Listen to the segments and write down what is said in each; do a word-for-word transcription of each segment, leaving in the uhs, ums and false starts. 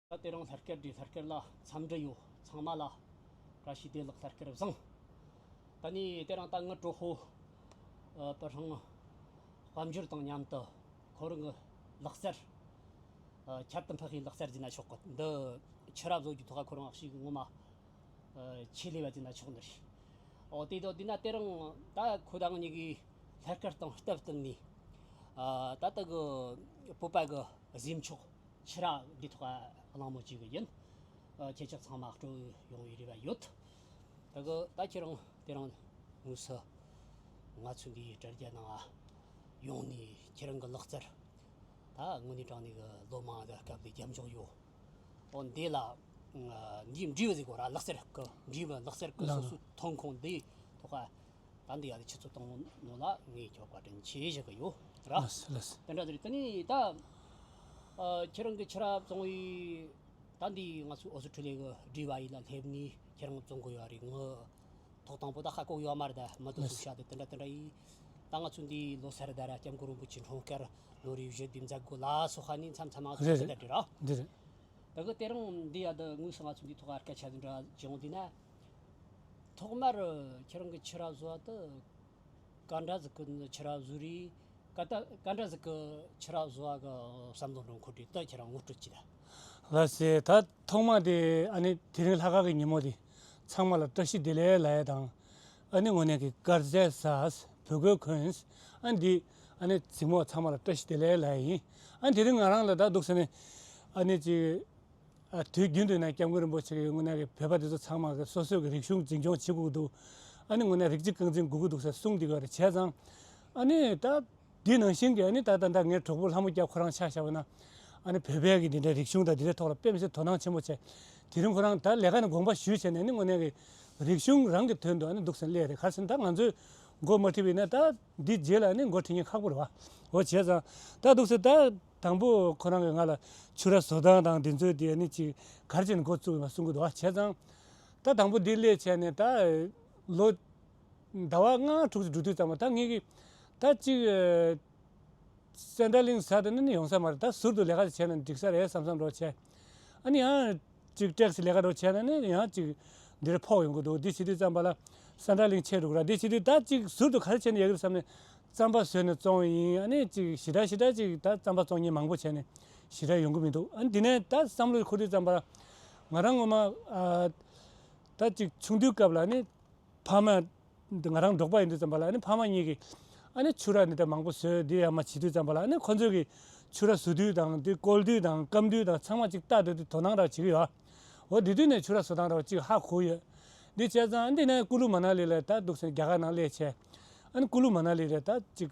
ད་དེ་རིང་ལྷག་དཀར་འདི་ལྷག་དཀར་ལ་འཚམས་འདྲི་ཡོད། ཚང་མ་ལ་བཀྲ་ཤིས་བདེ་ལེགས། ལྷག་དཀར་བཟང་། ད་ནི་དེ་རིང་ད་ངའི་གྲོགས་པོ་ཨ་པི་ཧྲང་དཔལ་འབྱོར་དང་མཉམ་དུ་ཁོ་རང་གི་ལག་རྩལ་ཨ་ཁྱད་དུ་འཕགས་པའི་ལག་རྩལ་ཟེར་ན་ཆོག་གི། འདི་ཕྱུར་ར་བཟོ་རྒྱུ་ཐོག་ཁོ་རང་ཞིག་ངོ་མ་ཨ་ཆེད་ལས་པ་ཟེར་ན་ཆོག་ནི་རེད། ཨོ་དེ་དང་དེ་ན་དེ་རིང་ད་ཁོ་དང་གཉིས་ཀྱིས་ལྷག་དཀར་དང་སྟབས་བསྟུན་ནས་ཨ་ད་ལྟ་གི་བོད་པ་གི་གཟིམ་ཆོག་ཕྱུར་ར་འདི་ཐོག་གླེང་མོལ་བྱེད་གི་ཡིན། ཨ་ཁྱེད་ཅག་ཚང་མ་སྤྲོ་ཡོང་བའི་རེ་བ་ཡོད། ད་གི་ད་ཁྱེད་རང་དེ་རིང་དངོས་སུ་ང་ཚོ་འདིའི་དྲ་རྒྱ་ནང་ཡོང་ནས་ཁྱེད་རང་གི་ལག་རྩལ་ད་དངོས་གནས་དྲང་གནས་གི་ལོ་མང་གི་སྐབས་ལ་རྒྱབ་འཇོག་ཡོད། འོ་འདི་ལ་ཨ་འདིའི་འབྲས་བུ་ཟེར་དགོས་ར། ལག་རྩལ་གི་འབྲས་བུ། ལག་རྩལ་གི་ལགས། སོ་སོའི་ཐོན་ཁུངས་འདི་ཐོག་ད་འདི་ཡ་ཆུ་ཚོད་གཏོང་ནོ་ལ་ངས་ཁྱོད་བཀའ་དྲིན་ཆེ་ཞུ་གི་ཡོད་ར། ལགས་ལགས། དེ་འདྲ་ཟེར། དེ་ནས་ད་ཨ་ཁྱེད་རང་གི་ཕྱུར་ར་བཙོང་བའི་ད་འདི་ང་ཚོའི་ཨོ་སི་ཁྲུ་ལི་ཡ་གི་འབྲེལ་བ་ཡིན་ལ་སླེབས་ནས་ཁྱེད་རང་བཙོང་གི་ཡོད་རེད། ངའི་ཐོག་དང་པོ་ད་ཧ་གོ་ཡོད་མ་རེད། ད་མི་དུ་ལགས། སུ་ཤ་དེ་དེ་འདྲ་དེ་འདྲ་ཡིན། ད་ང་ཚོ་འདི་ལོ་སར་ད་ར་སྐྱབས་མགོན་རིན་པོ་ཆེ་འཁྲུངས་སྐར་ལོ་རེ་བཞི་བདུན་མཛད་དགོས་ལ་སོགས་ནས་མཚམས་མཚམས་ང་ཚོ་རེད་དེ་རེད། འདྲ་རེད་ར། འདི་རེད། ད་གི་དེ་རིང་འདི་ཡ་ད་དངོས་སུ་ང་ཚོ་འདི་ཐོག་སྐད་ཆ་འདི་འདྲ་བྱུང་། འདི་ན་ཐོག་མར་ཁྱེད་རང་གི་ཕྱུར་ར་བཟོ་བ་ད་ག་འདྲ་ཟིག་གི་ཕྱུར་ར་བཟོ་རེད། ག་ད་ག་འདྲ་ཟིག་གི་ཕྱུར་ར་བཟོ་བ་གི་བསམ་བློ་འདྲ་འཁོར་རེད། ད་ཁྱེད་རང་ངོ་སྤྲོད་ཅིག་ད། ལགས་སེ། ད་ཐོག་མ་དེ་ཨ་ནི་དེ་རིང་ལྷག་དཀར་གྱི་ཉིན་མོ་དེ་ཚང་མ་ལ་བཀྲ་ཤིས་བདེ་ལེགས་ལབ་ཡ་དང་། ཨ་ནི་དངོས་གནས་ཀྱི་དཀར་ཟས་ཟ། བོད་གོས་གོན། ཨ་འདི་ཨ་ནི་གཟིགས་མོ་ཚང་མ་ལ་བཀྲ་ཤིས་བདེ་ལེགས་ལབ་ཡ་ཡིན། ཨ་དེ་རིང་ང་རང་ལ་ད་འདུག་ཟེར་ནས་ཨ་ནི་ཅིག་ཨ་དུས་རྒྱུན་དུ་ན་སྐྱབས་མགོན་རིན་པོ་ཆེ་གིས་དངོས་གནས་ཀྱི་བོད་པ་དེ་ཚོ་ཚང་མ་གི་སོ་སོའི་གི་རིག་གཞུང་འཛིན་སྐྱོང་བྱེད་དགོས་ཀྱི་འདུག་ཨ་ནི་དངོས་གནས་རིགས་གཅིག་རྐང་འཛིན་དགོས་ཀྱི་འདུག་ཟེར་གསུངས་བསྡད་ཀྱི་ཡོད་རེད། བྱས་ཙང་ཨ་ནི་ད། དེ་ནང་བཞིན་གྱི་ཨ་ནི་ད་ད་ད་ངའི་གྲོགས་པོ་ལྷ་མོ་སྐྱབས་ཁོ་རང་ཆ་བཞག་པ་ན། ཨ་ནི་བོད་པའི་གི་འདི་འདྲའི་རིག་གཞུང་དང་འདི་འདྲའི་ཐོག་ལ་དཔེ་མི་སྲིད་དོ་སྣང་ཆེན་པོ་བྱས། དེ་རིང་ཁོ་རང་ད་ལས་ཀ་ནས་དགོངས་པ་ཞུས་བྱས་ནས་ཨ་ནི་དངོས་གནས་ཀྱི་རིག་གཞུང་རང་གི་དོན་དུ་ཨ་ནི་འདུག་སེ་སླེབས་རེད། ག་རེ་ཟེར་ན་ད་ང་ཚོས་འགོ་མ་ཁྲིད་པ་ཡིན་ན་ད་འདི་རྗེས་ལ་ཨ་ནི་འགོ་ཁྲིད་མཁན་ཁག་པོ་རེད་བ། འོ་བྱས་ཙང་ད་འདུག་སེ་ད་དང་པོ་ཁོ་རང་གིས་ང་ལ་ཕྱུར་ར་བཟོ་སྟངས་དང་འདི་ཚོའི་དེ་ཨ་ནི་ཅིག་ག་རེ་བྱས་ནས་འགོ་བཙུགས་ཡོད་པ་གསུང་གི་འདུག་བ། བྱས་ཙང་ད་དང་པོ་འདི་སླེབས་བྱས་ནས་ད་ལོ། ཟླ་བ་ལྔ་དྲུག་ཅིག་འགྲོ་དུས་ཙམ་པ་ད་ངེད་ཀྱིས་ད་ཅིག་ཨ་སེན་ཊར་ལིང་ཟ་དེ་ནི་ནི་ཡོང་ས་མ་རེད། ད་ཟུར་དུ་ལས་ཀ་ཅིག་བྱས་ན་འགྲིག་ས་རེད་བསམ་བསམ་འདྲ་བྱས། ཨ་ནི་ཡང་ཅིག་ཊེག་སི་ལས་ཀ་འདྲ་བྱས་ན་ནི་ཡང་ཅིག་འདིར་ཕོག་ཡོང་གི་འདུག་འདི་བྱེད་དུས་ཙམ་པ་ལ་སེན་ཊར་ལིང་ཆད་འགྲོ་གི་ར། འདི་བྱེད་དུས་ད་ཅིག་ཟུར་དུ་ག་རེ་བྱས་ནས་ཡོད་གི་བསམ་ནས་རྩམ་པ་བཟོས་ནས་བཙོང་བ་ཡིན། ཨ་ནི་ཅིག་ཞེ་དྲག་ཞེ་དྲག་ཅིག་ད་རྩམ་པ་བཙོང་མཁན་མང་པོ་བྱས་ནས་ཞེ་དྲག་ཡོང་གི་མི་འདུག་ཨ་ནི་འདི་ནས་ད་བསམ་བློ་འཁོར་དུས་ཙམ་པ་ལ་ང་རང་ངོ་མ་ཨ་ད་ཅིག་ཆུང་དུས་སྐབས་ལ་ནི། ཕ་མ། ང་རང་འབྲོག་པ་ཡིན་དུས་ཙམ་པ་ལ་ཨ་ནི་ཕ་མ་གཉིས་ཀྱིས་ཨ་ནི་ཕྱུར་ར་འདི་འདྲ་མང་པོ་བཟོས་འདི་ཡར་མར་བྱེད་དུས་ཙམ་པ་ལ་ཨ་ནི་ཁོ་ཚོས་ཀྱིས་ཕྱུར་ར་བཟོ་དུས་དང་འདི་བསྐོལ་དུས་དང་སྐམ་དུས་དང་ཚང་མ་ཅིག་ལྟ་སྡོད་དུས་དོ་སྣང་ར་བྱེད་ཀྱི་ཡོད། འོ་འདི་དུས་ནས་ཕྱུར་ར་བཟོ་སྟངས་ར་ཅིག་ཧ་གོ་ཡོད། འདི་བྱས་ཙང་ཨ་འདི་ནས་ཀུ་ལུ་མ་ན་ལི་ལ་ད་འདུག་སེ་རྒྱ་གར་ནང་སླེབས་བྱས། ཨ་ནི་ཀུ་ལུ་མ་ན་ལི་ལ་ད་ཅིག་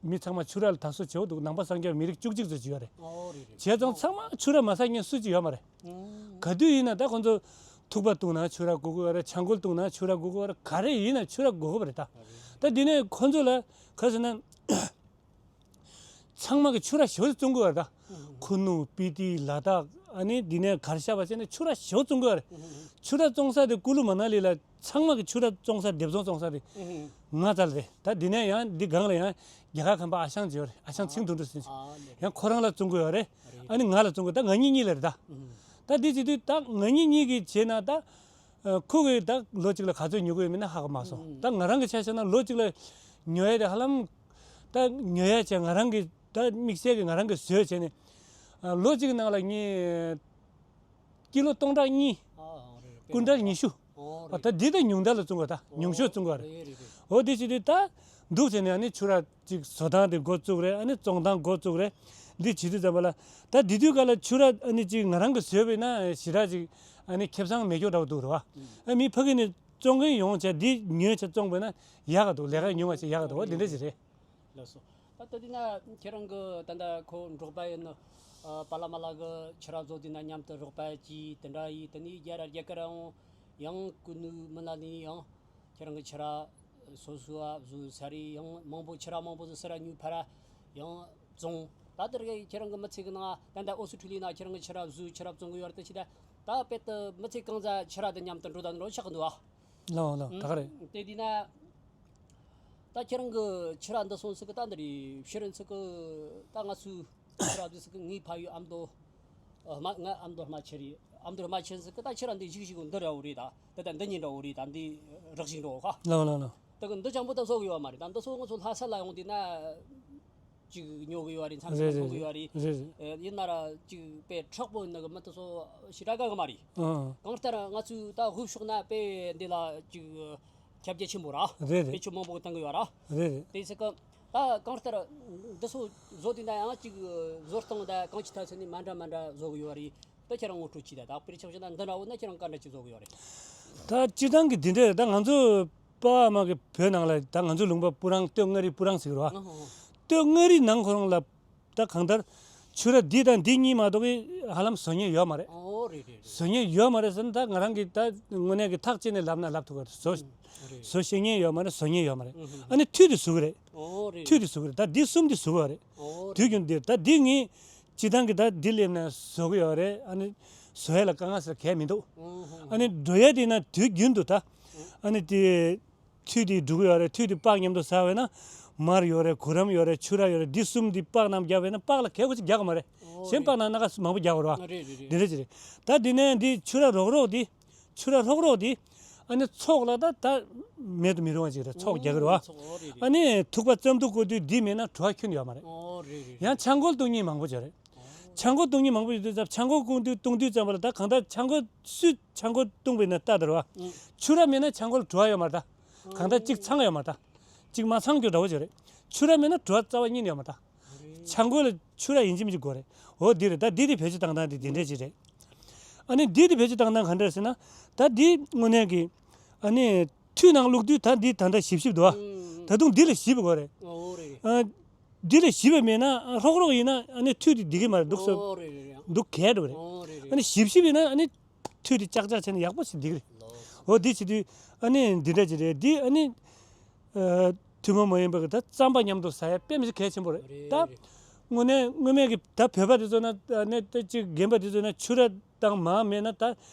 མི་ཚང་མ་ཕྱུར་ར་ལ་དར་སྲོལ་ཆེ་བོ་འདུག་ནང་པ་སངས་རྒྱས་པ་མི་རིགས་བཅུ་གཅིག་ཙམ་ཅིག་ཡོད་རེད། ཨོ་རེད་རེད། བྱས་ཙང་ཚང་མ་ཕྱུར་ར་མ་ཟ་མཁན་སུ་ཅིག་ཡོད་མ་རེད། ཨང་། ག་དུས་ཡིན་ན་ད་ཁོ་ཚོ་ཐུག་པ་བཏུང་ན་ཕྱུར་ར་དགོས་ཀྱི་ཡོད་རེད། ཆང་ཁོལ་བཏུང་ན་ཕྱུར་ར་དགོས་ཀྱི་ཡོད་རེད། ག་རེ་ཡིན་ན་ཕྱུར་ར་དགོས་ཀྱི་རེད་ད། ད་འདི་ནས་ཁོ་ཚོ་ལ་ག་ཟེར་ན། ཚང་མ་གི་ཕྱུར་ར་ཞེ་པོ་ཅིག་བཙོང་གི་ཡོད་རེད་ད། ཨང་། ཁུ་ནུ་སྤི་ཏི་ལ་དྭགས་ཨ་ནི་འདི་ནས་གར་ཤ་བ་བྱས་ནས་ཕྱུར་ར་ཞེ་པོ་བཙོང་གི་ཡོད་རེད། ཨང་། ཕྱུར་ར་བཙོང་ས་དེ་ཀུ་ལུ་མ་ན་ལི་ལ། ཚང་མ་གི་ཕྱུར་ར་བཙོང་ས་སྡེབ་བཙོང་བཙོང་ས་དེ་ཨུ་ཧུ། ང་ཙལ་རེད། ད་འདི་ནས་ཡང་འདི་སྒང་ལ་ཡང་རྒྱ་གར་ཁམས་པ་ཨ་ཞང་ཅིག་ཡོད་རེད། ཨ་ཞང་ཨ། ཚེ་རིང་དོན་གྲུབ་ཟེར་ཅིག་ཨ་ལེ། ཡང་ཁོ་རང་ལ་བཙོང་གི་ཡོད་རེད། རེད། ཨ་ནི་ང་ལ་བཙོང་གི། ད་ང་གཉིས་གཉིས་ལ་རེད་ད། ཨུ་ཧུ། ད་འདི་བྱེད་དུས་ད་ང་གཉིས་གཉིས་ཀྱིས་བྱས་ན་ད། ཨ། ཁོ་གིས་ད་ལོ་གཅིག་ལ་ག་ཚོད་ཉོ་གི་ཡོད་མེད་ན་ཧ་གོ་མ་སོང་། ཨུ་ཧུ། ད་ང་རང་གི་ཆ་བཞག་ན་ལོ་གཅིག་ལ་ཉོ་ཡ་དེ་ཧ་ལམ། ད་ཉོ་ཡ་བྱས་ང་རང་གི་ད་དམིགས་བསལ་གྱི་ང་རང་གི་བཟོས་བྱས་ནས། ཨ། ལོ་གཅིག་ནང་ལ་ངས། ཀི་ལོ་སྟོང་ཕྲག་གཉིས། ཨ། རེད་རེད། ཀུན་ཊལ་ཉི་ཤུ། ཨོ། ཨ། རེད། ད་འདི་ད་ཉུང་མཐའ་ལ་བཙོང་བ་ད། ཨོ། ཉུང་ཤོས་བཙོང་བ་རེད། རེད་རེད་རེད། འོ་འདི་བྱེད་དུས་ད་འདུག་ཟེར་ནས་ཨ་ནི་ཕྱུར་ར་ཅིག་བཟོ་སྟངས་དེ་འགོ་བཙུགས་རེད། ཨ་ནི་བཙོང་སྟངས་འགོ་བཙུགས་རེད། འདི་བྱེད་དུས་ཙམ་པ་ལ་ད་འདི་དུས་སྐབས་ལ་ཕྱུར་ར་ཨ་ནི་ཅིག་ང་རང་གིས་བཟོས་པ་ཡིན་ན་ཞེ་དྲག་ཅིག་ཨ་ནི་ཁེ་བཟང་མེད་སྐྱོ་འདྲ་བོ་འདུག་རེད་བ། ཨ། མི་ཕ་གི་ནས་བཙོང་མཁན་ཡོང་བྱས་འདི་ཉོས་བྱས་བཙོང་པ་ཡིན་ན་ཡག་ག་འདུག་ལས་ཀ་ཉུང་བ་བྱས་ཡག་ག་འདུག་འོ་འདི་འདྲ་ཅིག་རེད། ལགས་སོ། ད་ལྟ་འདི་ན་ཁྱེད་རང་གི་ད་ལྟ་ཁོ་འབྲོག་པ་ཡིན་ནོ། ཨ། པཱ་ལགས་མ་ལགས་གི་ཕྱུར་ར་བཟོ་དུས་ན་མཉམ་དུ་རོགས་པ་གྱིས་དེ་འདྲ་ཡིས། དེ་ནས་རྒྱ་ར་རྒྱ་གར་ཡང་ཡང་ཀུ་ནུ་མི་ལ་ནི་ཡང་ཁྱེད་རང་གི་ཕྱུར་ར་སོ་སོ་བ་བཟོ་ས་རེད། ཡང་མང་པོ་ཕྱུར་ར་མང་པོ་བཟོ་ས་ར་ཉོས་ཕར་ར་ཡང་བཙོང་། ད་དེ་རིང་ཁྱེད་རང་གི་མི་ཚེ་གི་ནང་ད་ལྟ་ཨོ་སི་ཁྲུ་ལི་ཡ་ན་ཁྱེད་རང་གི་ཕྱུར་ར་བཟོ་ཕྱུར་ར་བཙོང་གི་ཡོད་རེད། ད་ཕྱི་ད་ད་དཔེ་ད་མི་ཚེ་གང་ཚ་ཕྱུར་ར་དང་མཉམ་དུ་འགྲོ་ད་འགྲོ་ཆགས་གི་འདུག་ཨ། ལགས་ལགས། ད་ག་རེད། དེ་དུས་ན་ད་ཁྱེད་རང་གི་ཕྱུར་ར་འདི་སོང་ཟིག་གི་ད་འདི་རེད། ཕྱི་རོལ་ཚིག་གི་ད་ང་ཚོའི་ཕྱུར་ར་འདི་ཟིག་གི་ངའི་ཕ་ཡུལ་ཨ་མདོ་ ཨ་མ་ང་ཨ་མདོ་རྨ་ཆེན་རེད། ཨ་མདོ་རྨ་ཆེན་ཟེར་གི་ད་ཁྱེད་རང་འདི་གཞིས་བཞུགས་འདི་འདྲ་བོ་རེད། ད་ད་ད་འདི་གཉིས་འདྲ་བོ་རེད། ད་འདི་རག་བཞིན་འགྲོ་ག་ལགས་ལགས་ལགས། ད་གི་འདི་ཅང་པོ་ད་བཟོ་གི་ཡོད་མ་རེད། ད་འདི་ཚོ་ང་ཚོ་ལྷ་ས་ལ་ཡོང་དུས་ན་ཅིག་ཉོ་གི་ཡོད་རེད། མཚམས་རེད་མཚམས་མཐོང་གི་ཡོད་རེད། རེད་རེད། ཨེ་ཡིན་ན་ར་ཅིག་དཔེ་མཁྲེགས་པོ་ཡིན་ན་གི་མི་དེ་ཚོ་ཞེ་དྲག་དགའ་གི་མ་རེད། ཨང་། གང་ལྟར་ང་ཚོས་ད་ཧུབ་ཤོག་ན་དཔེ་འདི་ལ་ཅིག་ཁྱབ་རྒྱ་ཆེན་པོ་ར། རེད་རེད། བེད་སྤྱོད་མང་པོ་བཏང་གི་ཡོད་ར། རེད་རེད། དེ་ཚེ་གི་ད་གང་ལྟར་འདི་ཚོ་བཟོ་དུས་ན་ཡང་ཅིག་བཟོ་སྟངས་ད་གང་ཅི་ཐ་ཚད་ནས་མ་འདྲ་མ་འདྲ་བཟོ་གི་ཡོད་རེད། ད་ཁྱེད་རང་ངོ་སྤྲོད་བྱེད་ད། ད་དཔེར་ཆ་བཞག་ན་འདི་འདྲ་བོ་ན་ཁྱེད་རང་ག་འདྲ་ཅིག་བཟོ་གི་ཡོད་རེད། ད་སྤྱིར་བཏང་གི་འདི་འདྲ་ད་ང་ཚོ་པ་ཕ་གི་བོད་ནང་ལ་ད་ང་ཚོ་ལུང་པ་སྤུ་རང་སྟོད་མངའ་རིས་སྤུ་རང་ཟེར་གི་རེད་བ། ཨ་ཧོ་ཧོ། སྟོད་མངའ་རིས་ནང་ཁོ་རང་ལ་ད་གང་ལྟར་ཕྱུ་ར་འདི་དང་འདི་གཉིས་མ་གཏོགས་ཀྱི་ཧ་ལམ་བཟོ་མཁན་ཡོད་མ་རེད། ཨོ་རེད་རེད་རེད། བཟོ་མཁན་ཡོད་མ་རེད་ཟེར་ན་ད་ང་རང་གི་ད་དངོས་གནས་ཀྱི་ཐག་བཅད་ནས་ལབ་ན་ལབ་ཐུབ་གི་རེད། བཟོ་ཨ་རེད། བཟོ་ཤེས་མཁན་ཡོད་མ་རེད། བཟོ་མཁན་ཡོད་མ་རེད། ཨ་ཧུ་ཨ་ནི་འཐུས་དེ་བཟོ་གི་རེད། ཨོ་རེད། འཐུས་དེ་བཟོ་གི་རེད། ད་འདི་གསུམ་དེ་བཟོ་གི་རེད། ཨོ་དུས་རྒྱུན་འདིར་ད་འདི་ངས་སྤྱིར་བཏང་གི་ད་འདི་སླེབས་ནས་བཟོ་གི་ཡོད་རེད། ཨ་ནི་བཟོ་ཡ་ལ་དཀའ་ངལ་ཟེར་གང་ཡང་མི་འདུག་ཨོ་ཧོ། ཨ་ནི་འགྲོ་ཡ་དེ་ན་དུས་རྒྱུན་དུ་ད་ཨ་ནི་དེ་འཐུས་དེ་འགྲོ་གི་ཡོད་རེད། འཐུས་དེ་པགས་མཉམ་དུ་ཟ་བས་ན་མར་ཡོད་རེད། གུ་རམ་ཡོད་རེད། ཕྱུ་ར་ཡོད་རེད། འདི་གསུམ་འདི་པགས་རྣམས་རྒྱག་པས་ན་པགས་ལ་གལ་ཁོ་ཅིག་རྒྱག་གི་མ་རེད། ཨོ་གཞན་རེད། པགས་ནང་སྣ་ཁ་མང་པོ་རྒྱག་གི་རེད་བ། ཨ་རེད་རེད་རེད། འདི་འདྲ་ཅིག་རེད། ད་འདི་ནས་འདི་ཕྱུ་ར་རོག་རོག་འདི་ཕྱུ་ར་ལྷོག་རོག་དེ་ཨ་ནི་ཚོགས་ལ་ད་ད་མེད་དུ་མི་རུང་བ་ཅིག་རེད། ཚོགས་རྒྱག་གི་རེད་བ། ཨོ་ཚོགས་ཨོ་རེད་རེད། ཨ་ནི་ཐུག་པ་རྩམ་ཐུག་བསྐོལ་དུས་འདི་མེད་ན་བྲོ་བ་ཁྱོན་ཡོད་མ་རེད། ཨོ་རེད་རེད། ཡང་ཆང་ཁོལ་བཏུང་མཁན་མང་པོ་ཅིག་རེད། ཨོ་ཆང་ཁོལ་བཏུང་མཁན་མང་པོ་ཡོད་དུས་ཙམ་ཆང་ཁོལ་བཏུང་དུས་བཏུང་དུས་ཙམ་པ་ལ་ད་གང་ལྟར་ཆང་ཁོལ་སུས་ཆང་ཁོལ་བཏུང་བས་ན་ལྟ་དར་བ། ཨོ་ཕྱུ་ར་མེད་ན་ཆང་ཁོལ་བྲོ་བ་ཡོད་མ་རེད་ད། གང་ལྟར་གཅིག་ཚང་ཡོད་མ་རེད་ད། གཅིག་མ་ཚང་རྒྱུ་འདྲ་བོ་ཅིག་རེད། ཕྱུ་ར་མེད་ན་བྲོ་བ་རྩ་བ་ཉིད་ཡོད་མ་རེད་ད། ཆང་ཁོལ་ལ་ཕྱུ་ར་ཡིན་གཅིག་མིན་གཅིག་དགོས་རེད། འོ་འདི་རེད། ད་འདི་དེ་བེད་སྤྱོད་བཏང་སྟངས་དེ་འདི་འདྲས་ཅིག་རེད། ཨ་ནི་འདི་དེ་བེད་སྤྱོད་བཏང་སྟངས་ག་འདྲ་ཟེར་ན། ད་འདི་དངོས་གནས་ཀྱི་ཨ་ནི་འཐུས་ནང་བླུགས་དུས་ད་འདི་ད་ལྟ་ཞིབ་ཞིབ་འདུག་ཨ། ད་དུང་འདི་ལ་ཞིབ་དགོས་རེད། ཨོ་རེད་རེད། ཨ་འདི་ལ་ཞིབ་པ་མེད་ན་ལྷོག་ལྷོག་ཡིན་ན་ཨ་ནི་འཐུས་དེ་འདི་གི་མ་རེད་འདུག་ཟེར། ཨོ་རེད་རེད་རེད། འདུག་གས་འགྲོ་རེད། ཨོ་རེད་རེད། ཨ་ནི་ཞིབ་ཞིབ་ཡིན་ན་ཨ་ནི་འཐུས་དེ་ཅག་ཅག་བྱས་ན་ཡག་པོ་ཞིག་འདི་གི་རེད། ལོ། འོ་འདི་བྱེད་དུས་ཨ་ནི་འདི་འདྲ་ཅིག་རེད། འདི་ཨ་ནི། ཨ། ཐུན་མོང་མ་ཡིན་པ་གི་ད་རྩམ་པ་མཉམ་དུ་ཟ་ཡ་དཔེ་མི་སྲིད་གལ་ཆེན་པོ་རེད། རེད་ད་རེད། དངོས་གནས་དངོས་གནས་ཀྱི་ད་བོད་པ་དེ་ཚོ་ན་ནས་ད་ཅིག་རྒན་པ་དེ་ཚོ་ན་ཕྱུ་ར་དང་མར་མེད་ན་ད་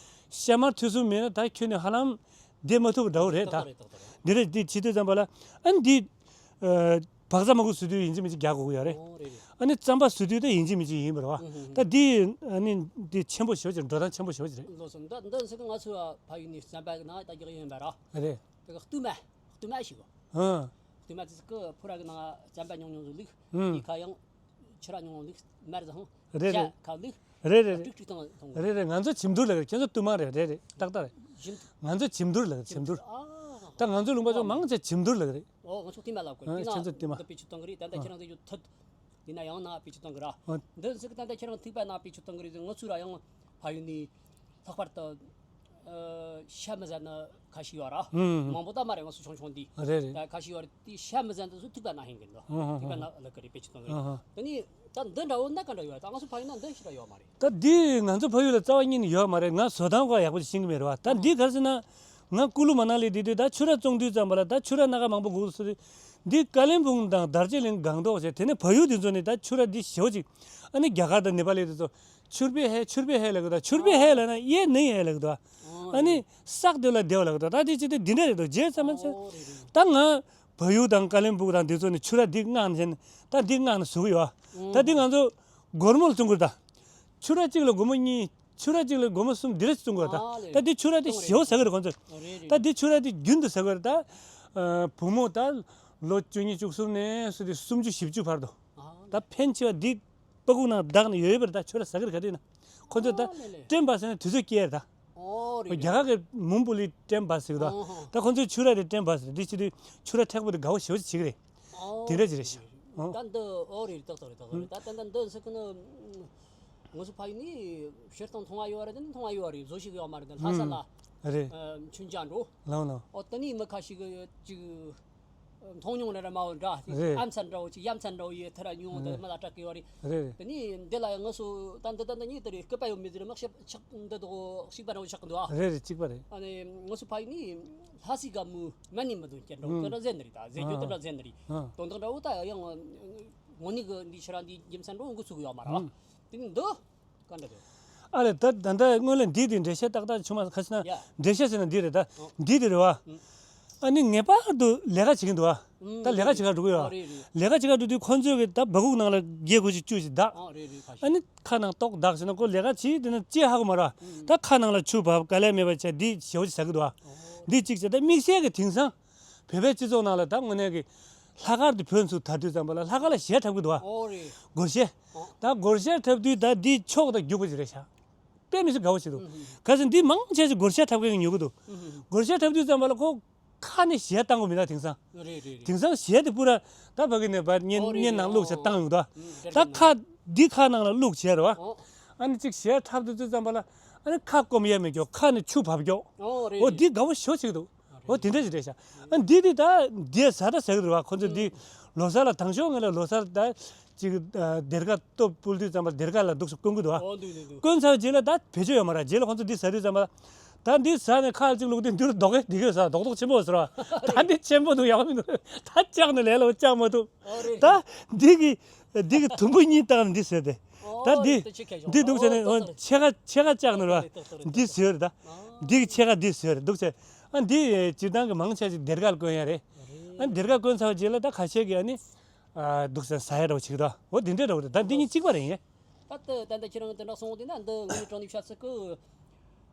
ཤ་མར་ཐུག་སུ་མེད་ན་ད་ཁྱོན་ནས་ཧ་ལམ་བསྡད་མ་ཐུབ་པ་འདྲ་བོ་རེད་ད། ཏག་ཏག་རེད་ཏག་ཏག་རེད། འདི་རེད། འདི་བྱེད་དུས་ཙམ་པ་ལ་ཨ་ནི་འདི་ཨ་བག་ཚ་མ་གུ་བཟོ་དུས་ཡིན་གཅིག་མིན་གཅིག་རྒྱག་དགོས་ཀྱི་ཡོད་རེད། ཨོ་རེད་རེད། ཨ་ནི་རྩམ་པ་བཟོ་དུས་ད་ཡིན་གཅིག་མིན་གཅིག་ཡིན་པ་རེད་བ། ཨུ་ཧུ་ཧུ། ད་འདི་ཨ་ནི་འདི་ཆེན་པོ་ཞེ་པོ་ཅིག་འགྲོ་སྟངས་ཆེན་པོ་ཞེ་པོ་ཅིག་རེད། ལགས་སོ། འདི་འདི་ཟེར་གི་ང་ཚོ་ཕ་ཡུལ་ནས་རྩམ་པ་གི་ནང་ད་རྒྱག་ཡིན་པ་ར། རེད། དེ་ག་བསྟུད་མ། བསྟུད་མ་ཞིག་གོ། ཧང་། བསྟུད་མ་དེ་ཚོ་གི་ཕོ་ར་གི་ནང་རྩམ་པ་ཉུང་ཉུང་ཟིག་བླུགས། ཧུམ། དེ་ཁ་ཡང་ཕྱུ་ར་ཉུང་ཉུང་བླུགས། མར་ཟིག་ཧང་། རེད་ཞྭ་རེད། ཁ་བླུགས། རེད་རེད་རེད། ཀྲིག་ཀྲིག་བཏང་བཏང་། རེད་རེད། ང་ཚོ་བྱེམ་ཐུར་ལབ་ཀྱི་རེད། ཁྱེད་ཚོ་བསྟུད་མ་རེད། རེད་རེད། ཏག་ཏག་རེད། བྱེམ་ཐུར། ང་ཚོ་བྱེམ་ཐུར་ལབ་ཀྱི་རེད། བྱེམ་ཐུར། ཨ། ད་ང་ཚོ་ལུང་པ་ཚོ་ཨ། མང་ཆེ་བྱེམ་ཐུར་ལབ་ཀྱི་རེད། ཨོ་ང་ཚོ་བསྟུད་མ་ལབ་དགོས། ཨ། དེ་ན་ཁྱེད་ཚོ་བསྟུད་མ། འདི་བེད་སྤྱོད་གཏོང་གི་རེད། ད་ལྟ་ཁྱེད་རང་ཚོ་ཡོད་ཐུད། དེ་ན་ཡང་ན་བེད་སྤྱོད་གཏོང་གི་ར། ཨ། འདི་ཟེར་གི་ད་ལྟ་ཁྱེད་རང་ཐུག་པ་ན་བེད་སྤྱོད་གཏོང་གི་རེད། ང་ཚོ་ར་ཡང་ཕ་ཡུལ་ནས་ལྷག་པར་དུ། ཨ། ཤ་མི་ཟ་ནི་ཁ་ཤས་ཡོད་ར། ཨུམ། མང་པོ་ད་མ་རེད། ང་ཚོ་ཆུང་ཆུང་འདི། རེད་རེད། ད་ཁ་ཤས་ཡོད་རེད། དེ་ཤ་མི་ཟ་འདི་ཚོ་ཐུག་པ་ན་ཧིང་གི་འདུག་ཨུམ། ཐུག་པ་ན་ལབ་ཀྱི་རེད། བེད་སྤྱོད་གཏོང་གི་རེད། ཨུམ། དེ་ནས་ད་འདི་འདྲ་བོ་ན་ག་འདྲ་ཡོད། ད་ང་ཚོ་ཕ་ཡུལ་ན་འདི་ཞེ་དྲག་ཡོད་མ་རེད། ད་འདི་ང་ཚོ་ཕ་ཡུལ་ལ་རྩ་བ་ཉིད་ནས་ཡོད་མ་རེད། ང་བཟོ་སྟངས་སྐོར་ཡག་པོ་ཞིག་ཤེས་ཀྱི་མེད་རེད་བ། ད་འདི་ག་རེ་ཟེར་ན། ང་ཀུ་ལུ་མ་ན་ལི་བསྡད་དུས་ད་ཕྱུ་ར་བཙོང་དུས་ཙམ་པ་ལ་ད་ཕྱུ་ར་སྣ་ཁ་མང་པོ་དགོས་སུ་རེད། འདི་ཀ་ལིམ་པོང་དང་དར་ཇི་ལིང་སྒང་ཏོག་བྱས། དེ་ནས་བལ་ཡུལ་དེ་ཚོ་ནས་ད་ཕྱུ་ར་འདི་ཞེ་པོ་ཅིག་ཨ་ནི་རྒྱ་གར་དང་ནེ་པ་ལི་དེ་ཚོ་ཕྱུར་པེ་ཧེ་ཕྱུར་པེ་ཧེ་ལབ་གི་འདུག་ཕྱུར་པེ་ཧེ་ལབ་ན་ཡེ་ནི་ཧེ་ལབ་གི་འདུག་ཨ་ནི་སག་དེ་ལ་དེ་བ་ལབ་གི་འདུག་ད་དེ་ཅི་སྟེ་འདི་འདྲ་རེད་འདུག་རྗེས་ཙམ་མ་ཚད། ད་ང་བལ་ཡུལ་དང་ཀ་ལིམ་པོང་དང་དེ་ཚོ་ནས་ཕྱུ་ར་འདི་མངགས་ནས་ད་འདི་མངགས་ནས་བཟོ་གི་ཡོད། ད་འདི་ང་ཚོ་སྒོར་མོ་ལ་བཙོང་གི་རེད་ད། ཕྱུ་ར་གཅིག་ལ་སྒོར་མོ་གཉིས། ཕྱུ་ར་གཅིག་ལ་སྒོར་མོ་གསུམ་འདི་རེ་བཙོང་དགོས་ད། ཨ་ལེ། ད་འདི་ཕྱུ་ར་འདི་ཞེ་པོ་ཟ་གི་རེད་ཁོང་ཚོས། རེད་རེད། ད་འདི་ཕྱུ་ར་འདི་རྒྱུན་དུ་ཟ་གི་རེད་ད། ཨ། བུ་མོ་ད་ལོ་བཅུ་གཉིས་བཅུ་གསུམ་ནས་བཟུང་སྟེ་སུམ་ཅུ་བཞི་བཅུ་བར་དུ། ཨ་ལེ། ད་ཕན་ཆེ་བ་འདི་པ་ཀུ་ནང་བདག་ནས་ཡོད་ཡོད་པར་ད་ཕྱུ་ར་ཟ་གི་རེད། ག་དུས་ན་ཁོང་ཚོས་ད། ཨ་ལེ་ལེ། ཊེན་བ་ཟེར་ན་དུས་ཚོད་སྐྱེལ་ད། ཨོ་རེད། རྒྱ་གར་གྱི་མུན་པུ་ལི་ཊེན་བ་ཟེར་གི་འདུག་ཨོ་ཧོ། ད་ཁོང་ཚོས་ཕྱུ་ར་དེ་ཊེན་བ་ཟེར། འདི་བྱེད་དུས་ཕྱུ་ར་མཁྲེགས་པོ་དེ་དགའ་བོ་ཞེ་པོ་ཅིག་བྱེད་ཀྱི་རེད། ཨོ་དེ་འདྲ་ཅིག་རེད་ཤག་ཨོ། ད་འདི་ཨོ་རེད། ཏག་ཏག་རེད། ཏག་ཏག་རེད། ད་ད་ད་འདི་ཟེར་གི་ནི། ང་ཚོ་ཕ་ཡུལ་ནས་སྤྱིར་བཏང་མཐོང་བ་ཡོད་རེད། དེ་ནི་མཐོང་བ་ཡོད་རེད། བཟོ་ཤེས་ཀྱི་ཡོད་མ་རེད། ད་ལྷ་ས་ལ། ཨ་རེད། ཨ། མཆོད་མཇལ་འགྲོ། ལགས་ལགས། ཨོ་དེ་ནས་མི་ཁ་ཤས་ཀྱིས་ཅིག་མཐོང་མྱོང་རེ་རེ་མ་འོ་འདྲ། རེད། ཨ་མཚར་འདྲ་བོ་ཅིག་ཡ་མཚར་འདྲ་བོ་ཡི་ཐི་ར་ཉུང་དེ་རེད། མི་ལ་སྐྲག་གི་ཡོད་རེད། རེད་རེད། དེ་ནས་འདི་ལ་ཡང་ང་ཚོ་ད་འདི་ད་འདི་གཉིས་དེ་རེད། སྐུད་པ་ཡོད་མེད་དེ་རེད། མ་ཤེས། ཆག་འདི་དོ་གཅིག་པ་འདྲ་བོ་ཆག་གི་འདུག་ཨ། རེད་རེད། གཅིག་པ་རེད། ཨ་ནི་ང་ཚོ་ཕ་ཡུལ་ནས་ལྷ་སའི་སྒམ་མོ་མ་ནི་མི་འདུག་ཀྱང་འགྲོ། ཨང་། དེ་འདྲ་ཟེར་ནི་རེད། ད་ཟེར་རྒྱུ་དེ་འདྲ་ཟེར་ནི་རེད། ཨང་། དོན་དག་འདྲ་བོ་ད་ཡང་དངོས་གནས་ཀྱི་འདི་ཕྱིར་འདི་རྒྱུ་མཚན་འགྲོ་འགོ་ཚུགས་ཡོད་མ་རེད། ཨང་། དེ་ནས་འདི། ག་འདྲ་འདུག་ཨ་ལས། ད་ད་ལྟ་སྔོན་ལ་འདི་དེ་འགྲེལ་བཤད་ཏག་ཏག་བྱུང་མ་ཁ་ཤས་ན། ཡ། འགྲེལ་བཤད་ཟེར་ན་འདི་རེད་ད། ཨོ། འདི་དེ་རེད་བ། ཨང་། ཨ་ནི་ངེས་པར་དུ་ལས་ཀ་བྱེད་ཀྱི་འདུག་བ། ད་ལས་ཀ་བྱེད་གར་འགྲོ་གི་ཡོད། ཨ་རེད་རེད། ལས་ཀ་བྱེད་གར་འགྲོ་དུས་ཁོ་ཚོས་གི་ད་སྦ་ཁུག་ནང་ལ་བརྒྱད་དགུ་ཅིག་བཅུག་ཅིག་བདག་ཨ་རེད་རེད། ཁ་ཤས་ཨ་ནི་ཁ་ནང་ཏོག་བདག་བྱས་ན་ཁོ་ལས་ཀ་བྱེད་དེ་ན་ཅི་ཧ་གོ་མ་ར། ཨུམ། ད་ཁ་ནང་ལ་ཆུ་བབས་དཀའ་ལས་མེད་པ་བྱས་འདི་ཞེ་པོ་ཅིག་ཟ་གི་འདུག་ཨ། ཨོ། འདི་གཅིག་བྱས། ད་དམིགས་བསལ་གི་དེང་སང་བོད་པའི་སྤྱི་ཚོགས་ནང་ལ་ད་དངོས་གནས་ཀྱི་ལྷག་དཀར་དེ་བོད་ཚུར་དར་དུས་ཙམ་པ་ལ་ལྷག་དཀར་ལ་གཞས་འཁྲབ་གི་འདུག་ཨ། ཨོ་རེད། སྒོར་གཞས། ཨོ། ད་སྒོར་གཞས་འཁྲབ་དུས་ད་འདི་ཕྱོགས་དང་རྒྱུག་པ་ཅིག་རེད་ཤག་དཔེ་མི་སྲིད་དགའ་བོ་ཞིག་འདུག་ཨུ་ཧུ། གལ་སྲིད་འདི་མང་ཆེ་ཞིག་སྒོར་གཞས་འཁྲབ་མཁན་གྱིས་ཉོ་གི་འདུག་ཨུ་ཧུ། སྒོར་གཞས་འཁྲབ་དུས་ཙམ་པ་ལ་ཁོ་ཁ་ནས་གཞས་བཏང་དགོས་མི་འདུག་དེང་སང་། རེད་རེད་རེད། དེང་སང་གཞས་དེ་པུ་ར་ད་ཕ་གི་ནས་ཕར་སྙན་ཨོ་རེད་སྙན་རེད། ནང་བླུགས་བྱས་ཨོ་བཏང་ཡོང་འདུག་ཨུ། ད་ཁ་འདི་ཁ་ནང་ལ་བླུགས་བྱས་རེད་བ། ཨོ། ཨ་ནི་གཅིག་གཞས་འཁྲབ་དུས་ཙམ་པ་ལ་ཨ་ནི་ཁ་སྐོམ་ཡས་མེད་ཀྱོག་ཁ་ནས་ཆུ་བབས་ཀྱོག་ཨོ་རེད་ཨོ་རེད། འདི་དགའ་བོ་ཞེ་པོ་ཅིག་འདུག་ཨོ་དེ་འདྲ་ཞིག་རེད་ཤག་ཨ་འདི་འདི་ད་འདི་ཟ་ད་ཟ་གི་རེད་བ། ཁོ་ཚོ་འདི་ལོ་གསར་ལ་དང་ཤོག་ངེད་ལ་ལོ་གསར་ད་ཅིག་སྡེར་ཁ་སྟོབས་སྤུལ་དུས་ཙམ་པ་སྡེར་ཁ་ལ་འདུག་སེ་བསྐོན་གི་འདུག་ཨ། ཨོ་འདུག་འདུག་འདུག་བསྐོན་ཚར་རྗེས་ལ་ད་བེད་སྤྱོད་ཡོད་མ་རེད། རྗེས་ལ་ཁོ་ཚོ་འདི་ཟ་དུས་ཙམ་པ་ད་འདི་ཟ་ནས་ཁ་ལ་ཅིག་བླུགས་དུས་འདི་རུ་རྡོག་གི་འདི་གི་ཟ་རྡོག་རྡོག་ཆེན་པོ་ཟེར་བ། ད་འདི་ཆེན་པོ་འདུག་ཡག་པོ་མི་འདུག་ད་བཅག་ནས་ལས་ལ་བཅག་མ་ཐུབ། ཨོ་རེད། ད་འདི་གི་འདི་གི་དུམ་བུ་གཉིས་བཏང་ནས་འདི་ཟོས་ཏེ། ད་འདི་འདི་འདུག་ཟེར་ནས་ཕྱེད་ཀ་ཕྱེད་ཀ་བཅག་ནས་ར་འདི་ཟོས་རེད། ད་འདི་གི་ཕྱེད་ཀ་འདི་ཟོས་རེད་འདུག་ཟེར། ཨ་འདི་སྤྱིར་བཏང་གི་མང་ཆེ་ཞིག་སྡེར་ཁ་ལ་བསྐོན་ཡ་རེད། ཨ་སྡེར་ཁ་བསྐོན་ཚར་བ་རྗེས་ལ་ད་ཁ་ཤས་ཀྱིས་ཨ་ནི་འདུག་ཟེར་ཟ་ཡ་འདྲ་བོ་བྱེད་ཀྱི་འདུག་འོ་འདི་འདྲའི་འདྲ་བོ་རེད། ད་འདི་གཉིས་གཅིག་པ་རེད་ཡིན། ད་ལྟ་ད་ལྟ་ཁྱེད་རང་དེ་འདྲ་སོང་དེ་ན་འདི་ངའི་དྲང་ནས་བཤད་ཚིག་གི།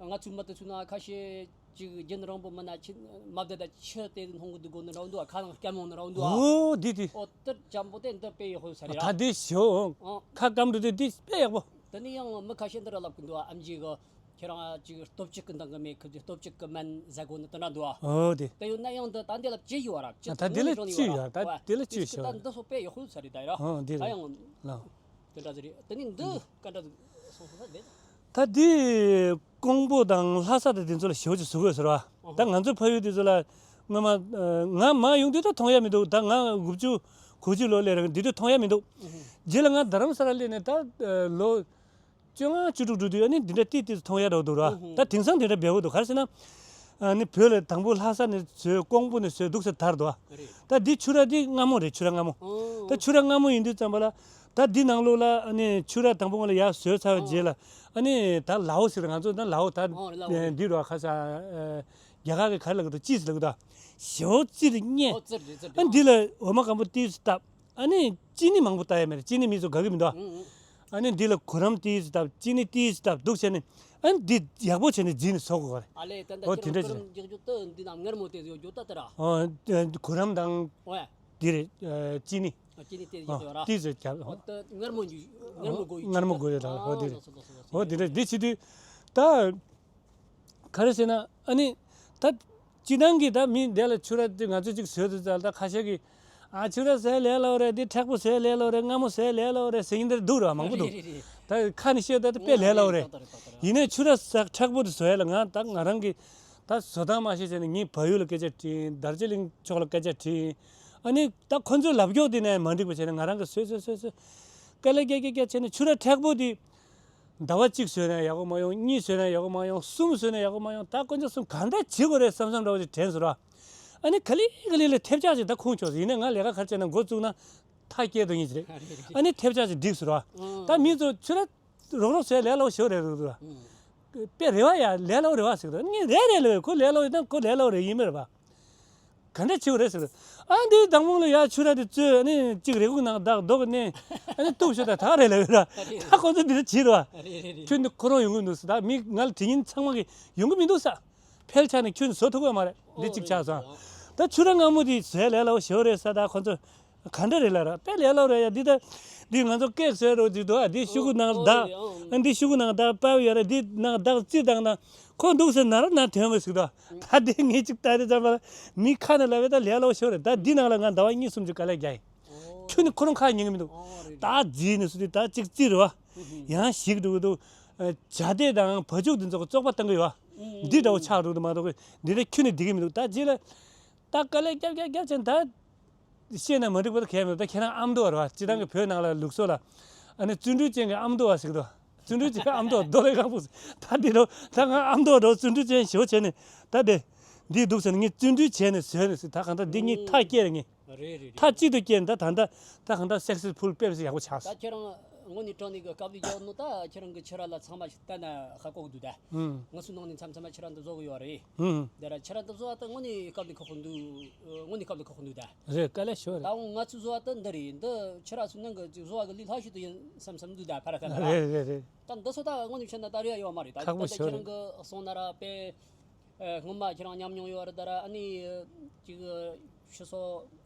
ང་ཚོའི་མི་དེ་ཚོ་ན་ཁ་ཤས་ཅིག་རྒྱུན་རིང་པོ་མིན་ན་ཆི་མ་བསྡད་ད་ཆུ་དེ་སྣང་གི་འདུག་གོ་ནི་ར་འདུག་ཁ་ནང་སྐམ་འོང་ནི་ར་འདུག་ཨོ་འདི་དེ། ཨོ་དེར་འཇམ་པོ་དེ་འདི་དཔེ་ཡག་པོ་ས་རེད་ད་ར། འདི་ཞོ་ཨོ། ཁ་སྐམ་འགྲོ་དུས་འདི་དཔེ་ཡག་པོ། དེ་ནས་ཡང་མི་ཁ་ཤས་འདི་ར་ལབ་གི་འདུག་ཨམ་ཆི་གི་ཁྱེད་རང་ཅིག་སྟོབས་ཅིག་གི་འདང་གི་མེད་གི་སྟོབས་ཅིག་གི་མིན་ཟེར་གོ་ནི་དེ་འདྲ་འདུག་ཨོ་དེ། དེ་ཡོད་ན་ཡང་འདི་ད་འདི་ལ་ཅི་ཡོད་ར་ཅི་ད་འདི་ལ་ཅི་ཡོད་ད་འདི་ལ་ཅི་ཞོ། ད་འདི་སོ་དཔེ་ཡག་པོ་ས་རེད་ད་ར། ཨོ་འདི་ད་རེད་ཡང་། ལ། དེ་འདྲ་ཟེར་རེད། དེ་ནི་འདི་ག་འདྲ་སོང་སོང་ད་ལེ། ད་འདི་ཀོང་པོ་དང་ལྷ་ས་དང་དེ་ཚོ་ལ་ཞེ་པོ་ཅིག་བཟོ་དགོས་ཟེར་བ། ད་ང་ཚོ་ཕ་ཡུལ་དེ་ཚོ་ལ་སྔོན་མ་ང་མ་ཡོང་དུས་ད་མཐོང་ཡ་མི་འདུག་ད་ང་དགུ་བཅུ་གོ་བཅུ་ལོ་སླེབས་རེད། འདི་དུས་མཐོང་ཡ་མི་འདུག་རྗེས་ལ་ང་རྡ་རམ་ས་ལ་སླེབས་ནས་ད་ལོ་བཅོ་ལྔ་བཅུ་དྲུག་འགྲོ་དུས་ཨ་ནི་འདི་འདྲ་ཏིག་ཏིག་མཐོང་ཡ་འདྲ་བོ་འདུག་ར། ད་དེང་སང་དེ་འདྲ་འབེལ་བོ་འདུག་ག་རེ་ཟེར་ན། ཨ་ནི་བོད་ལ་དང་པོ་ལྷ་ས་ནས་བཟོས་ཀོང་པོ་ནས་བཟོས་འདུག་ཟེར་དར་འདུག་ཨ། རེད། ད་འདི་ཆུ་ར་འདི་མངར་མོ་རེད། ཆུ་ར་མངར་མོ། ཨོ། ད་ཆུ་ར་མངར་མོ་ཡིན་དུས་ཙམ་པ་ལ་ད་འདི་ནང་ལོགས་ལ་ཨ་ནི་ཆུ་ར་དང་པོ་ང་ལ་ཡར་བཟོས་ཚར་བའི་རྗེས་ལ་ཨ་ནི་ད་ལའོ་ཟེར། ང་ཚོ་ད་ལའོ་ད་ཨོ་ལའོ་རེད། འདི་རུ་ཁ་ས་རྒྱ་གར་གི་ག་རེ་ལབ་གི་འདུག་ཅི་ཟེར་ལབ་གི་འདུག་ཞོ་ཙིར་སྙན། ཨོ་ཙིར་རེད་ཙིར་རེད། ཨ་འདི་ལ་འོ་མ་སྐམ་པོ་ཏིས་བཏབ། ཨ་ནི་ཅི་ནི་མང་པོ་བཏབ་ཡ་མེད་རེད། ཅི་ནི་མི་ཚོ་དགའ་གི་མི་འདུག་ཨ། ཨ་ནི་འདི་ལ་གུ་རམ་ཏིས་བཏབ། ཅི་ནི་ཏིས་བཏབ་འདུག་བྱས་ནས་ཨ་ནི་འདི་ཡག་པོ་བྱས་ནས་བརྫིས་ནས་བཟོ་དགོས་རེད། ཨ་ལས་ད་ལྟ་ཨོ་ཁྱེད་དེ་འདྲ་རང་ཅིག་གུ་རམ་རྒྱག་རྒྱུ་ད་འདི་ནང་མངར་མོ་དེ་ཡོད་རྒྱུ་ད་ལྟ་ར། ཨོ་གུ་རམ་དང་ཨོ་ཡ། འདི་རེད། ཅི་ནི། ཨ་ཅི་ནི་དེ་ཡོད་ར། ཏིས་བརྒྱབ། ཨོ་ད་མངར་མོ་འཇུ་མངར་མོ་དགོས་ཡོད་ད་ཨོ་འདི་རེད། ཨོ་འདི་འདྲ་འདི་བྱེད་དུས་ད། ག་རེ་ཟེར་ན་ཨ་ནི་ད་སྤྱི་བཏང་གི་ད་མི་འདི་ལ་ཆུ་ར་དེ་ང་ཚོས་ཅིག་བཟོས་དུས་ཙང་ད་ཁ་ཤས་ཀྱིས་ཨ་ཆུ་ར་ཟས་ལས་སླ་བོ་རེད། འདི་མཁྲེགས་པོ་ཟས་ལས་སླ་བོ་རེད། མངར་མོ་ཟས་ལས་སླ་བོ་རེད་ཟེར་གྱིན་འདིར་འདུག་ར། མང་པོ་འདུག་རེད་རེད་རེད། ད་ཁ་ནས་བཤད་ད་དཔེ་ལས་སླ་བོ་རེད། ཏག་ཏག་རེད་ཏག་ཏག་རེད། ཡིན་ནའི་ཆུ་ར་ཟ་མཁྲེགས་པོ་དེ་བཟོ་ཡ་ལ་ང་ད་ང་རང་གི་ད་བཟོ་སྟངས་མ་ཤེས་བྱས་ནས་ངས་བལ་ཡུལ་ལ་སྐད་ཆ་དྲིས། དར་ཇི་ལིང་ཕྱོགས་ལ་སྐད་ཆ་དྲིས། ཨ་ནི་ད་ཁོ་ཚོའི་ལབ་སྐྱོར་དེ་ནས་མ་འགྲིག་པ་བྱས་ནས་ང་རང་གིས་བཟོས་བཟོས་བཟོས་བཟོས་དཀའ་ལས་བརྒྱབ་བརྒྱབ་བརྒྱབ་བྱས་ནས་ཆུ་ར་མཁྲེགས་པོ་དེ། ཟླ་བ་གཅིག་བཟོས་ན་ཡག་པོ་མ་ཡོང་། གཉིས་བཟོས་ན་ཡག་པོ་མ་ཡོང་། གསུམ་བཟོས་ན་ཡག་པོ་མ་ཡོང་། ད་དཀོན་མཆོག་གསུམ་གང་འདྲ་བྱེད་དགོས་རེད་བསམ་བསམ་འདྲ་བོ་ཅིག་དྲན་སོང་ར། ཨ་ནི་ག་ལེ་ག་ལེ་ལ་ཐེབས་ཆག་ཅིག་ད་ཁུངས་ཆོག་ཡིན་ནའི་ང་ལས་ཀ་ག་རེ་བྱས་ན་འགོ་བཙུགས་ན་མཐའ་སྐྱེལ་འདོད་མཁན་ཅིག་རེད། ཨ་ནི་ཐེབས་ཆག་ཅིག་འགྲིག་སོང་ར། ད་མི་ཚོ་ཆུ་ར་རོག་རོག་བཟོས་ལས་སླ་བོ་ཞེ་པོ་རེད་རེད་ར། དཔེ་རེད་བ་ཡ། ལས་སླ་བོ་རེད་བ་ཟེར་གི་འདུག་ངས་རེད་རེད་ལབ། ཁོ་ལས་སླ་བོ་ཡིན་ན་ཁོ་ལས་སླ་བོ་རེད་ཡིན་མེད་རེད་བ། ག་འདྲ་བྱེད་དགོས་རེད་ཟེར། ཨ་འདིའི་དང་པོ་ལ་ཡ་ཆུ་ར་དེ་བཙོས་ནས་གཅིག་རེ་སྒུག་ནང་བདག་རྡོ་གི་ནས་ཨ་ནི་གཏུབ་ཤོག་ད་ད་རེད་ལབ་ཡོད་ར། ད་ཁོ་ཚོ་འདི་འདྲ་བྱེད་རེད་བ། རེད་རེད་རེད། ཁྱོད་འདི་ཁོ་རང་ཡོང་གི་མི་འདུག་ཟེར། ད་མི་ང་ལ་དྲི་ཉན་ཚང་མ་གི་ཡོང་གི་མི་འདུག་ས། ཕལ་ཆེར་ནས་ཁྱོད་འདི་བཟོ་ཐུབ་ཀྱི་མ་རེད། འདི་གཅིག་ཆགས་སོང་། ད་ཆུ་ར་མངར་མོ་དེ་བཟོས་ལས་སླ་བོ་ཞེ་པོ་རེད་ས། ད་ཁོ་ཚོ་ག་འདྲ་རེད་ལབ་ར། དཔེ་ལས་སླ་བོ་རེད་ཡ། འདི་ད་འདི་ང་ཚོ་ཀེག་བཟོས་རོགས་ཅིག་འདུག་ཨ། འདི་ཤོག་གུ་ནང་ལ་བདག་ཨ་འདི་ཤོག་གུ་ནང་བདག་པར་ཡོད་ར། འདི་ནང་བདག་རྩི་བཏང་ན་ཁོ་འདུག་ཟེར་ན་ར་ན་དོན་མི་སྲིད་དོ། ད་དེ་ངས་ཅིག་ལྟ་དེ་ཙམ་པ་ལ་མི་ཁ་ནས་ལབ་པས་ད་ལས་སླ་བོ་ཞིག་རེད། ད་འདི་ནང་ལ་ང་ཟླ་བ་གཉིས་གསུམ་ཅིག་དཀའ་ལས་རྒྱག་ཡིན། ཁྱོད་ནི་ཁོ་རང་ཁ་ཉན་གི་མི་འདུག་ད་རྫིས་ནས་སུ་དེ་ད་ཅིག་རྩི་རུ་བ། ཡང་ཞིག་འགྲོ་གི་འདུག་བྱ་དེ་དང་བ་ཕྱུགས་དེ་ཚོ་གི་བཙོག་པ་བཏང་གི་ཡོད། འདི་འདྲ་བོ་ཆགས་འགྲོ་གི་འདུག་མ་གཏོགས་འདི་འདྲ་ཁྱོད་ནི་འགྲིག་གི་མི་འདུག་ད་རྗེས་ལ་ད་དཀའ་ལས་རྒྱབ་རྒྱབ་རྒྱབ་བྱས་ད། བཤད་ན་མ་འགྲིག་པ་ད་གས་མེད། ད་ཁྱེད་རང་ཨ་མདོ་བ་རེད་བ། སྤྱིར་བཏང་གི་བོད་ནང་ལ་ལུགས་སྲོལ་ལ་ཨ་ནི་བརྩོན་འགྲུས་ཅན་གྱི་ཨ་མདོ་བ་ཟེར་གི་འདུག་བརྩོན་འགྲུས་ཅན་གྱི་ཨ་མདོ་རྡོ་ལེགས་ཁང་བུ། ད་འདི་རུ་ད་ང་ཨ་མདོ་འགྲོ་བརྩོན་འགྲུས་ཅན་ཞེ་པོ་བྱས་ནས་ད་དེ་འདི་འདུག་ཟེར་ནས་ངས་བརྩོན་འགྲུས་བྱས་ནས་བཟོས་ནས་ཟེར། ད་གང་ལྟར་འདི་གཉིས་མཐའ་སྐྱེལ་རེད་ངས། རེད་རེད་རེད། མཐའ་གཅིག་ཏུ་སྐྱེལ་ནས་ད་ད་ད་ད་གང་ལྟར་སག་སེ་སི་ཕུལ་དཔེ་མི་སྲིད་ཡག་པོ་ཆགས་ད་སོང་། ཁྱེད་རང་ དངོས་གནས་དྲང་གནས་ཀྱི་དཀའ་ལས་རྒྱག་ནོ་ད་ཁྱེད་རང་གི་ཕྱུར་ར་ལ་ཚང་མ་ཞིག་བལྟས་ན་ཧ་གོ་གི་འདུག་ད། ཧུམ། ང་ཚོའི་ནང་ནས་མཚམས་མཚམས་ཕྱུར་ར་འདི་བཟོ་གི་ཡོད་རེད། ཧུམ། དེ་ར་ཕྱུར་ར་འདི་བཟོ་བ་ད་དངོས་གནས་དཀའ་ལས་ཁག་པོ་འདུག་དངོས་གནས་དཀའ་ལས་ཁག་པོ་འདུག་ད། རེད། དཀའ་ལས་ཤོར་རེད། ད་འོང་ང་ཚོས་བཟོ་བ་ད་འདི་རེད། འདི་ཕྱུར་ར་ཚོའི་ནང་གི་ཅིག་བཟོ་བ་གི་ལས་སླ་ཤོས་དེ་ཡིན་བསམ་བསམ་འདུག་ད་ཕར་ར་ད་ལ། རེད་རེད་རེད། ད་འདི་ཚོ་ད་དངོས་གནས་བཤད་ན་ད་རེ་ཡ་ཡོད་མ་རེད། ད་ཁག་པོ་ད་ད་ཤོར་ཁྱེད་རང་རེད། གི་གསུང་ན་ར་དཔེ། ཨ། སྔོན་མ་ཁྱེད་རང་མཉམ་མྱོང་ཡོད་རེད་ད་ར། ཨ་ནི་ཅིག་ཕྱི་སོ་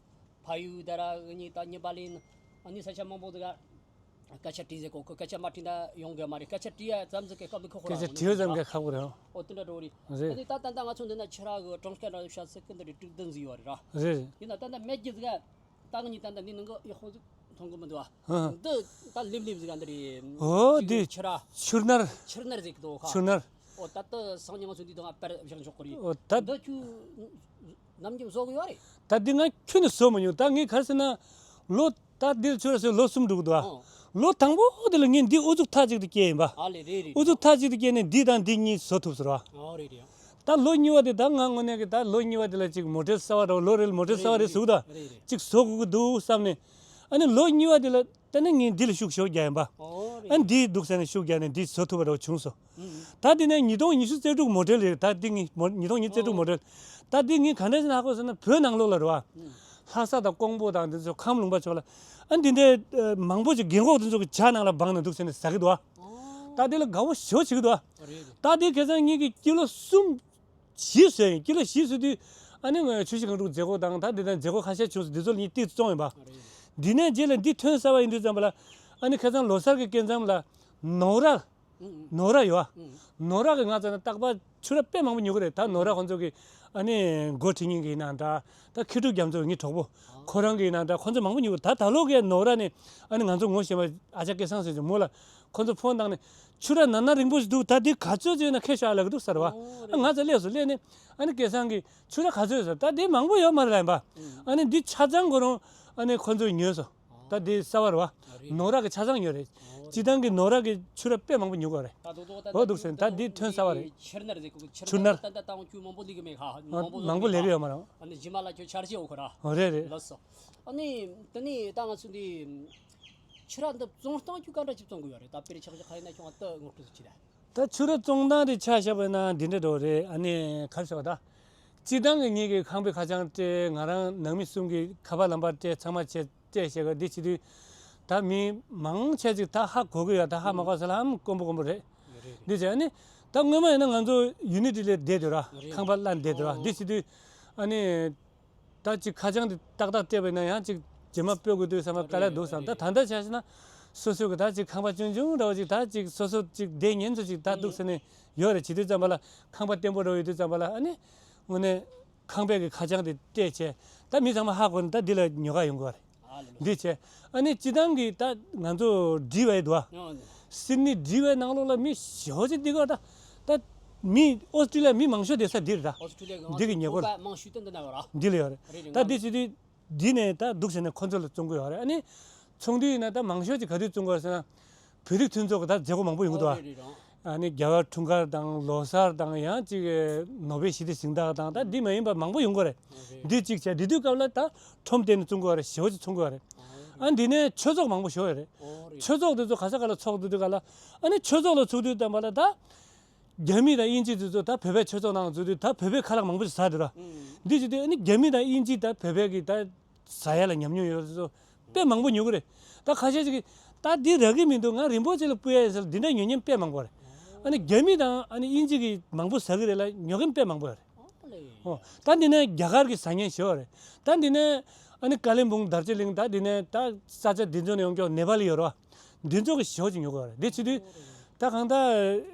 ཕ་ཡུལ་ད་ར་གཉིས་ད་གཉིས་པ་ལིན། ཨ་ནི་ས་ཆ་མང་པོ་དུ་ག་སྐད་ཆ་དྲིས་ཟེར་གོ། ཁོ་སྐད་ཆ་མ་དྲིས་ན་ཡོང་གི་མ་རེད། སྐད་ཆ་དྲིས་ཡ་ཙམ་ཟིག་གི་སྐབས་དུ་ཁོ་ཁོ་སྐད་ཆ་རང་དྲིས་ཡ་ཙམ་གི་ཁག་པོ་རེད། ཨོ་དེ་འདྲ་འགྲོ་རེད། རེད། ཨ་ནི་ད་ད་ད་ང་ཚོ་འདི་ན་ཕྱུར་ར་གི་གྲངས་ཀ་འདྲ་བཤད་ས་གི་འདི་རེད། དྲུག་བདུན་ཟིག་ཡོད་རེད་ར། རེད་རེད། ཡིན་ན་ད་ད་མེད་ཀྱི་ཟིག་ག་ད་ངས་ད་ལྟ་འདི་ནང་གི་ཡག་པོ་ཟིག་མཐོང་གི་མི་འདུག་ཨ། ཧ། འདི་ད་ལེབ་ལེབ་ཟིག་ག་འདི་རེད། ཨོ་ཅིག་འདི་ཕྱུར་ར། ཕྱུར་ནར། ཕྱུར་ནར་ཟིག་འདུག་ཁ། ཕྱུར་ནར། ཨོ་ད་ལྟ་སང་ཉིན་ང་ཚོ་འདི་དང་ཨ་པར་བཞག་འཇོག་གི་རེད། ཨོ་ད། འདི་ཁྱོད་ནམ་རྒྱུན་བཟོ་གི་ཡོད་རེད། ད་འདི་ང་ཁྱོན་ནས་བཟོ་མི་མྱོང་། ད་ངས་ག་རེ་ཟེར་ན། ལོ་ད་འདིར་ཕྱུར་ར་བཟོས་ལོ་གསུམ་འགྲོ་གི་འདུག་ཨ། ཨོ། ལོ་དང་པོ་དེ་ལ་ངས་འདི་ཨུ་ཚུགས་ཐག་གཅིག་ཏུ་སྐྱེས་ཡིན་པ། ཨ་ལེ་རེད་རེད། ཨུ་ཚུགས་ཐག་གཅིག་ཏུ་སྐྱེས་ནས་འདི་དང་འདི་གཉིས་བཟོ་ཐུབ་ཟེར་བ། ཨོ་རེད་རེད། ད་ལོ་གཉིས་པ་དེ་ད་ང་དངོས་གནས་ཀྱི་ད་ལོ་གཉིས་པ་དེ་ལ་ཅིག་མོ་ཊའི་གསར་པ་འདྲ་བོ། ལོ་རེ་ལ་མོ་ཊའི་གསར་པ་རེ་བཟོ་གི་འདུག་རེད་རེད། ཅིག་བཟོ་དགོས་ཀྱི་འདུག་བསམ་ནས། ཨ་ནི་ལོ་གཉིས་པ་དེ་ལ་ད་ནི་ངས་འདི་ལ་ཤུགས་ཞེ་པོ་རྒྱག་ཡིན་པ། ཨོ་རེད། ཨ་ནི་འདིའི་འདུག་ཟེར་ནས་ཤུགས་རྒྱག་ནས་འདི་བཟོ་ཐུབ་པ་འདྲ་བོ་བྱུང་སོང་། ཨུ། ད་དེ་ནས་ཉིས་སྟོང་ཉི་ཤུ་རྩ་དྲུག་མོ་ཊའི་རེད། ད་འདི་ངས་མོ་ཉིས་སྟོང་ཉི་ཤུ་རྩ་དྲུག་མོ་ཊའི། ད་འདི་ངས་ག་འདྲ་ཞིག་ན་ཧ་གོ་ཟེར་ན། བོད་ནང་ལོགས་ལ་རེད་བ། ཨུ། ལྷ་ས་དང་ཀོང་པོ་དང་འདི་ཚོ་ཁམས་ལུང་པ་ཕྱོགས་ལ། ཨ་འདི་འདྲའི་ཨ་མང་པོ་ཅིག་རྒན་གོག་འདི་ཚོ་གི་ཇ་ནང་ལ་སྦངས་ནས་འདུག་ཟེར་ནས་ཟ་གི་འདུག་བ། ཨོ། ད་འདི་ལ་དགའ་བོ་ཞེ་པོ་བྱེད་ཀྱི་འདུག་བ། རེད་རེད། ད་འདི་ཁ་སང་ངེད་ཀྱིས་ཀི་ལོ་གསུམ། བཞི་བཟོས་ཡིན། ཀི་ལོ་བཞི་བཟོས་དུས་ཨ་ནི་ང་ཆུ་བཞི་སྒང་དྲུག་མཛད་སྒོ་དང་། ད་འདི་དང་མཛད་སྒོ་ཁ་ཤས་བྱུང་སོང་། འདི་ཚོ་ལ་ངས་ཏིག་བཙོང་ཡིན་པ། རེད། འདི་ནས་རྗེས་ལ་འདི་ཐོན་གསར་པ་ཡིན་དུས་ཙམ་པ་ལ། ཨ་ནི་ཁ་སང་ལོ་གསར་གྱི་སྐབས་ཙམ་ལ་ནོར་ར། ཨུ་ཨུ། ནོར་ར་ཡོད་ཨ། ཨུ་ཨུ། ནོར་ར་གི་ང་ཚོ་ན་རྟག་པར་ཕྱུར་ར་དཔེ་མང་པོ་ཉོ་གི་རེད། ད་ནོར་ར་ཁོང་ཚོ་གི་ཨ་ནི་འགོ་ཁྲིད་མཁན་གི་ཡིན་ན་འདྲ། ད་མཁས་གྲུབ་རྒྱ་མཚོ་ངའི་གྲོགས་པོ། ཨ། ཁོ་རང་གི་ཡིན་ན་འདྲ། ཁོང་ཚོ་མང་པོ་ཉོ་གི། ད་ད་ལོ་གི་ནོར་ར་ནི་ཨ་ནི་ང་ཚོ་ངོ་ཤེས་པ་ཨ་ཅག་སྐལ་བཟང་ཟེར་གྱི་མོ་ལ། ཁོ་ཚོ་ཕོན་བཏང་ནས། ཕྱུར་ར་ནར་ནར་རིང་པོ་ཞིག་འདུག་ད་འདི་ག་ཚོད་ཅིག་ཡོད་ན་ཁྱེར་ཤོག་ཨ་ལབ་ཀྱི་འདུག་ཟེར་བ། ཨོ་རེད། ང་ཚོ་སླེབས་སོང་། སླེབས་ནས་ཨ་ནི་སྐལ་བཟང་གིས་ཕྱུར་ར་ག་ཚོད་ཡོད་ཟེར། ད་འདི་མང་པོ་ཡོད་མ་རེད་ལབ་ཡིན་པ། ཨུ། ཨ་ནི་འདི་ཆ་ཚང་ཁོ་རང་ཨ་ནི་ཁོ་ཚོས་ཉོས་སོང་། ཨོ། ད་འདི་གསར་པ་རེད་བ། ཨ་རེད། ནོར་ར་གི་ཆ་ཚང་ཉོས་རེད། ཨོ་རེད། སྤྱིར་བཏང་གི་ནོར་ར་གི་ཕྱུར་ར་དཔེ་མང་པོ་ཉོ་དགོས་རེད། ད་དོ་དོ་ད་འོ་འདུག་ཟེར། ད་འདི་ཐོན་གསར་པ་རེད། ཕྱུར་ནར་ཟེར་གོ། ཕྱུར་ནར། ད་ད་ད་ད་ཁྱོད་མང་པོ་ལས་གི་མེད་ཁ། མང་པོ་མང་པོ་ལས་གི་ཡོད་མ་རེད། ཨ་ནི་རྗེས་མ་ལ་ཁྱོད་ཆར་ཆེ་འོ་ཁོ་ར། ཨོ་རེད་རེད། ལགས་སོ། ཨ་ནི་དེ་ནས་ད་ང་ཚོ་འདི། ཕྱུར་ར་འདི་བཙོང་སྟངས་ཁྱོད་ག་འདྲ་ཅིག་བཙོང་གི་ཡོད་རེད། ད་དཔེར་ཆ་བཞག་ཁ་ཡིན་ན་ཁྱོད་ང་ལྟ་ངོ་སྤྲོད་ཅིག་རེད། ད་ཕྱུར་ར་བཙོང་སྟངས་དེ་ཆ་བཞག་པ་ཡིན་ན་འདི་འདྲ་འདྲ་བོ་རེད། ཨ་ནི་ག་རེ་ཟེར་བ། ད་སྤྱིར་བཏང་གི་ངེད་ཀྱི་ཁང་པའི་ཁ་བྱང་སྤྲད། ང་རང་ནང་མི་གསུམ་གྱི་ཁ་པར་ལམ་པར་སྤྲད། ཚང་མ་བྱས་སྤྲད་བྱས་ག་འདི་བྱེད་དུས། ད་མི་མང་ཆེ་ཅིག་ད་ཧ་གོ་གི་ཡོད། ད་ཧ་མ་གོ་ས་ལ་ཧམ་དཀོན་པོ་དཀོན་པོ་རེད། རེད་རེད། འདི་བྱས་ཨ་ནི་ད་སྔོན་མ་ཡིན་ན་ང་ཚོ་ཡུ་ནི་ཊི་ལ་བསྡད་དུས་ར། རེད། ཁང་པ་གླ་བསྡད་དུས་ར། ཨོ། འདི་བྱེད་དུས་ཨ་ནི། ད་ཅིག་ཁ་བྱང་དེ་ཏག་ཏག་སྤྲད་པ་ཡིན་ན་ཡང་ཅིག་རྗེས་མ་སྤོ་དགོས་དུས་བསམ་པ་དཀའ་ལས་འདུག་བསམ། ད་ད་ལྟ་ཆ་བཞག་ན་སོ་སོ་གི་ད་ཅིག་ཁང་པ་ཆུང་ཆུང་འདྲ་བོ་ཅིག་ད་ཅིག་སོ་སོ་ཅིག་བསྡད་ཉན་ཚོ་ཅིག་ད་འདུག་ཟེར་ནས་ཡོད་རེད། བྱེད་དུས་ཙམ་པ་ལ་ཁང་པ་བརྟན་པོ་འདྲ་བོ་ཡོད་དུས་ཙམ་པ་ལ་ཨ་ནི་དངོས་གནས་ཁང་པའི་གི་ཁ་བྱང་དེ་སྤྲད་བྱས། ད་མི་ཚང་མ་ཧ་གོ་ནས་ད་འདི་ལ་ཉོ་ག་ཡོང་གི་རེད། ཨ་ལ་ལ། འདི་བྱས། ཨ་ནི་སྤྱིར་བཏང་གི་ད་ང་ཚོ་ཌི་ཝའི་འདུག་ཨ། ཨ་ནི། སིད་ནི་ཌི་ཝའི་ནང་ལོགས་ལ་མི་ཞེ་པོ་ཅིག་འདི་ག་ད། ད་མི་ཨོ་སི་ཀྲི་ལི་ཡ་མི་མང་ཤོས་བསྡད་ས་འདི་རེད་ད། ཨོ་སི་ཀྲི་ལི་ཡ་གི་འདི་གི་ཉེ་འཁོར་ང་ཚོ་མང་ཤོས་དེ་འདི་ན་ཡོད་ར། འདི་ལ་ཡོད་རེད། རེད་རེད། ད་འདི་བྱེད་དུས་འདི་ནས་ད་འདུག་ཟེར་ནས་ཁོ་ཚོ་ལ་བཙོང་གི་ཡོད་རེད། ཨ་ནི་ཚོང་འདུས་ཡིན་ན་ད་མང་ཤོས་ཅིག་ག་དུས་བཙོང་གི་ཡོད་རེད་ཟེར་ན། བོད་རིགས་མཐུན་ཚོགས་ཀྱི་ད་མཛད་སྒོ་མང་པོ་ཡོང་གི་འདུག་ཨ། ཨོ་རེད་རེད་རང་། ཨ་ནི་རྒྱལ་བ་འཁྲུངས་སྐར་དང་ལོ་གསར་དང་ཡང་ཅིག་ནོ་བེལ་ཞི་བདེ་གཟེངས་རྟགས་དང་ད་འདི་མ་ཡིན་པ་མང་པོ་ཡོང་གི་རེད། ཨོ་རེད་རེད། འདི་གཅིག་བྱས། འདི་དུས་སྐབས་ལ་ད་ཁྲོམ་དེ་ནས་བཙོང་གི་ཡོད་རེད། ཞེ་པོ་ཅིག་བཙོང་གི་ཡོད་རེད། ཨོ་རེད། ཨ་འདི་ནས་ཆོས་ཚོགས་མང་པོ་ཞིག་ཡོད་རེད། ཨོ་རེད། ཆོས་ཚོགས་དེ་ཚོ་ག་ས་ག་ལ་ཚོགས་འདུ་དུས་ག་ལ། ཨ་ནི་ཆོས་ཚོགས་ལ་ཚོགས་དུས་ཙམ་པ་ལ་ད། རྒྱ་མི་དང་དབྱིན་ཇི་དེ་ཚོ་ད་བོད་པའི་ཆོས་ཚོགས་ནང་འཛུལ་དུས་ད་བོད་པའི་ཁ་ལག་མང་པོ་ཞིག་ཟ་དེ་ར། ཨང་། འདི་བྱེད་དུས་ཨ་ནི་རྒྱ་མི་དང་དབྱིན་ཇི་ད་བོད་པའི་གི་ད་ཟ་ཡ་ལ་ཉམས་མྱོང་ཡོད་དེ་ཚོ་དཔེ་མང་པོ་ཉོ་གི་རེད། ད་ཁ་ཤས་ཅིག་གིས་ད་འདི་རག་གི་མི་འདུག་ང་རིན་པོ་ཆེ་ལ་ཕུལ་ཡ་ཡིན་ཟེར་འདི་འདྲ་ཉོ་མཁན་དཔེ་མང་པོ་རེད། ཨ་ནི་རྒྱ་མི་དང་ཨ་ནི་དབྱིན་ཇི་གི་མང་པོ་ཟ་གི་རེད་ལ་ཉོ་མཁན་དཔེ་མང་པོ་རེད། ཨོ་ལེ། ཨོ། ད་འདི་ནས་རྒྱ་གར་གི་ཟ་མཁན་ཞེ་པོ་རེད། ད་འདི་ནས་ཨ་ནི་ཀ་ལིམ་པོང་དར་ཅི་ལིང་ད་འདི་ནས་ད་ས་ཆ་འདི་ཚོ་ནས་ཡོང་མཁན་ནེ་པ་ལི་ཡོད་རེད་བ། འདི་ཚོ་གི་ཞེ་པོ་ཅིག་ཉོ་གི་ཡོད་རེད། འདི་བྱེད་དུས་ད་གང་ལྟར་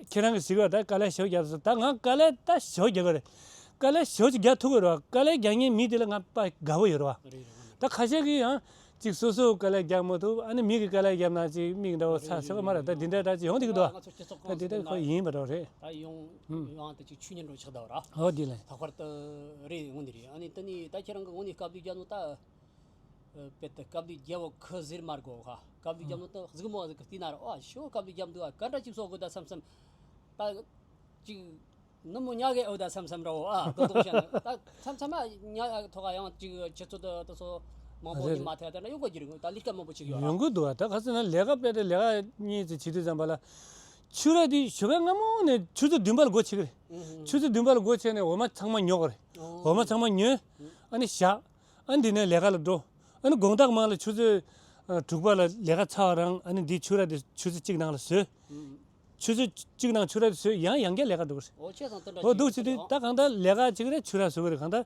ཁྱེད་རང་གི་གཟིགས་པ་ད་དཀའ་ལས་ཞེ་པོ་བརྒྱབ་སོང་། ད་ང་དཀའ་ལས་ད་ཞེ་པོ་རྒྱག་གི་རེད། དཀའ་ལས་ཞེ་པོ་ཅིག་རྒྱག་ཐུབ་ཀྱི་རེད་བ། དཀའ་ལས་རྒྱག་མཁན་མི་དེ་ལ་ང་དཔེ་དགའ་པོ་ཡོད་རེད་བ། རེད་རེད། ད་ཁ་ཤས་ཀྱིས་ཡང་ཅིག་སོ་སོ་དཀའ་ལས་རྒྱག་མ་ཐུབ། ཨ་ནི་མི་གི་དཀའ་ལས་བརྒྱབ་ན་ཅིག་མིག་འདྲ་བོ་ཚ་ཟེར་གི་མ་རེད། ད་འདི་འདྲ་འདྲ་ཅིག་ཡོང་བསྡད་ཀྱི་འདུག་ད་ང་ཚོ་སྤྱི་ཚོགས་ད་ཁོངས་འདི་འདྲ་སུ་ཁོ་ཡིན་པ་འདྲ་བོ་རེད། ད་ཡོང་ཡོང་ཨང་ད་ཅིག་ཆུ་ཉིན་འགྲོ་ཆགས་ད་བ་ར། ཨོ་འདི་ལས། ལྷག་པར་དུ་རེད་ངོ་འདི་རེད། ཨ་ནི་དེ་ནི་ད་ཁྱེད་རང་གི་ངོ་ནས་དཀའ་ལས་རྒྱག་ནོ་ད། དཔེ་ད་དཀའ་ལས་རྒྱབ་བོ་ཁོ་ཟེར་མ་དགོས་ཁ། དཀའ་ལས་རྒྱབ་ནོ་ད་གཟིགས་མོ་ཟིག་གི་བལྟས་ན་ར། ཨ་ཞོ་དཀའ་ལས་རྒྱབ་འདུག་ཨ། ག་འདྲ་ཅིག་བཟོ་དགོས་ད་བསམ་བསམ། ད་ཅིག་ནུབ་མོ་ཉག་གེ་ཨོ་ད་བསམ་བསམ་ར་འོ་ཨ། དོ་དོ་བཤད་ན་ད་མཚམས་མཚམས་མ་ཉག་ཐོག་ཡང་ཅིག་ཁྱེད་ཚོ་ད་ད་སོ་ མང་པོ་རེད། ཉི་མ་ཐལ་ལྟར་ན་ཡོང་གི་རྒྱུ་རེད། ད་ལས་ཀ་མང་པོ་བྱེད་ཀྱི་ཡོད་ར། ཡོང་གི་འདུག་ཨ། ད་ག་ཟེར་ན་ལས་ཀ་དཔེ་དེ་ལས་ཀ་གཉིས་ཙམ་བྱེད་དུས་ཙམ་པ་ལ། ཆུ་ར་དེ་ཞོགས་ཀ་སྔ་མོ་ནས་ཆུ་ཚོད་བདུན་པ་ལ་སྒོ་ཕྱེ་གི་རེད། ཨུ་ཧུ། ཆུ་ཚོད་བདུན་པ་ལ་སྒོ་ཕྱེ་ནས་འོ་མ་ཚང་མ་ཉོ་གི་རེད། ཨོ། འོ་མ་ཚང་མ་ཉོས། ཨ་ནི་བཞག་ཨ་ནི་དེ་ནས་ལས་ཀ་ལ་འགྲོ། ཨ་ནི་དགོང་དག་མང་ལ་ཆུ་ཚོད་ཨ་དྲུག་པ་ལ་ལས་ཀ་ཚར་བ་རང་ཨ་ནི་འདི་ཆུ་ར་དེ་ཆུ་ཚོད་གཅིག་ནང་ལ་བཟོས། ཨུ། ཆུ་ཚོད་གཅིག་ནང་ཆུ་ར་དེ་བཟོས། ཡང་ཡང་བསྐྱར་ལས་ཀ་འགྲོ་གི་རེད། ཨོ་ཁྱེད་ཚང་དེ་འདྲ་ཨོ་འདུག་བྱེད་དུས་ད་གང་ལྟར་ལས་ཀ་བྱེད་ཀྱི་རེད། ཆུ་ར་བཟོ་གི་རེད། གང་ལྟར་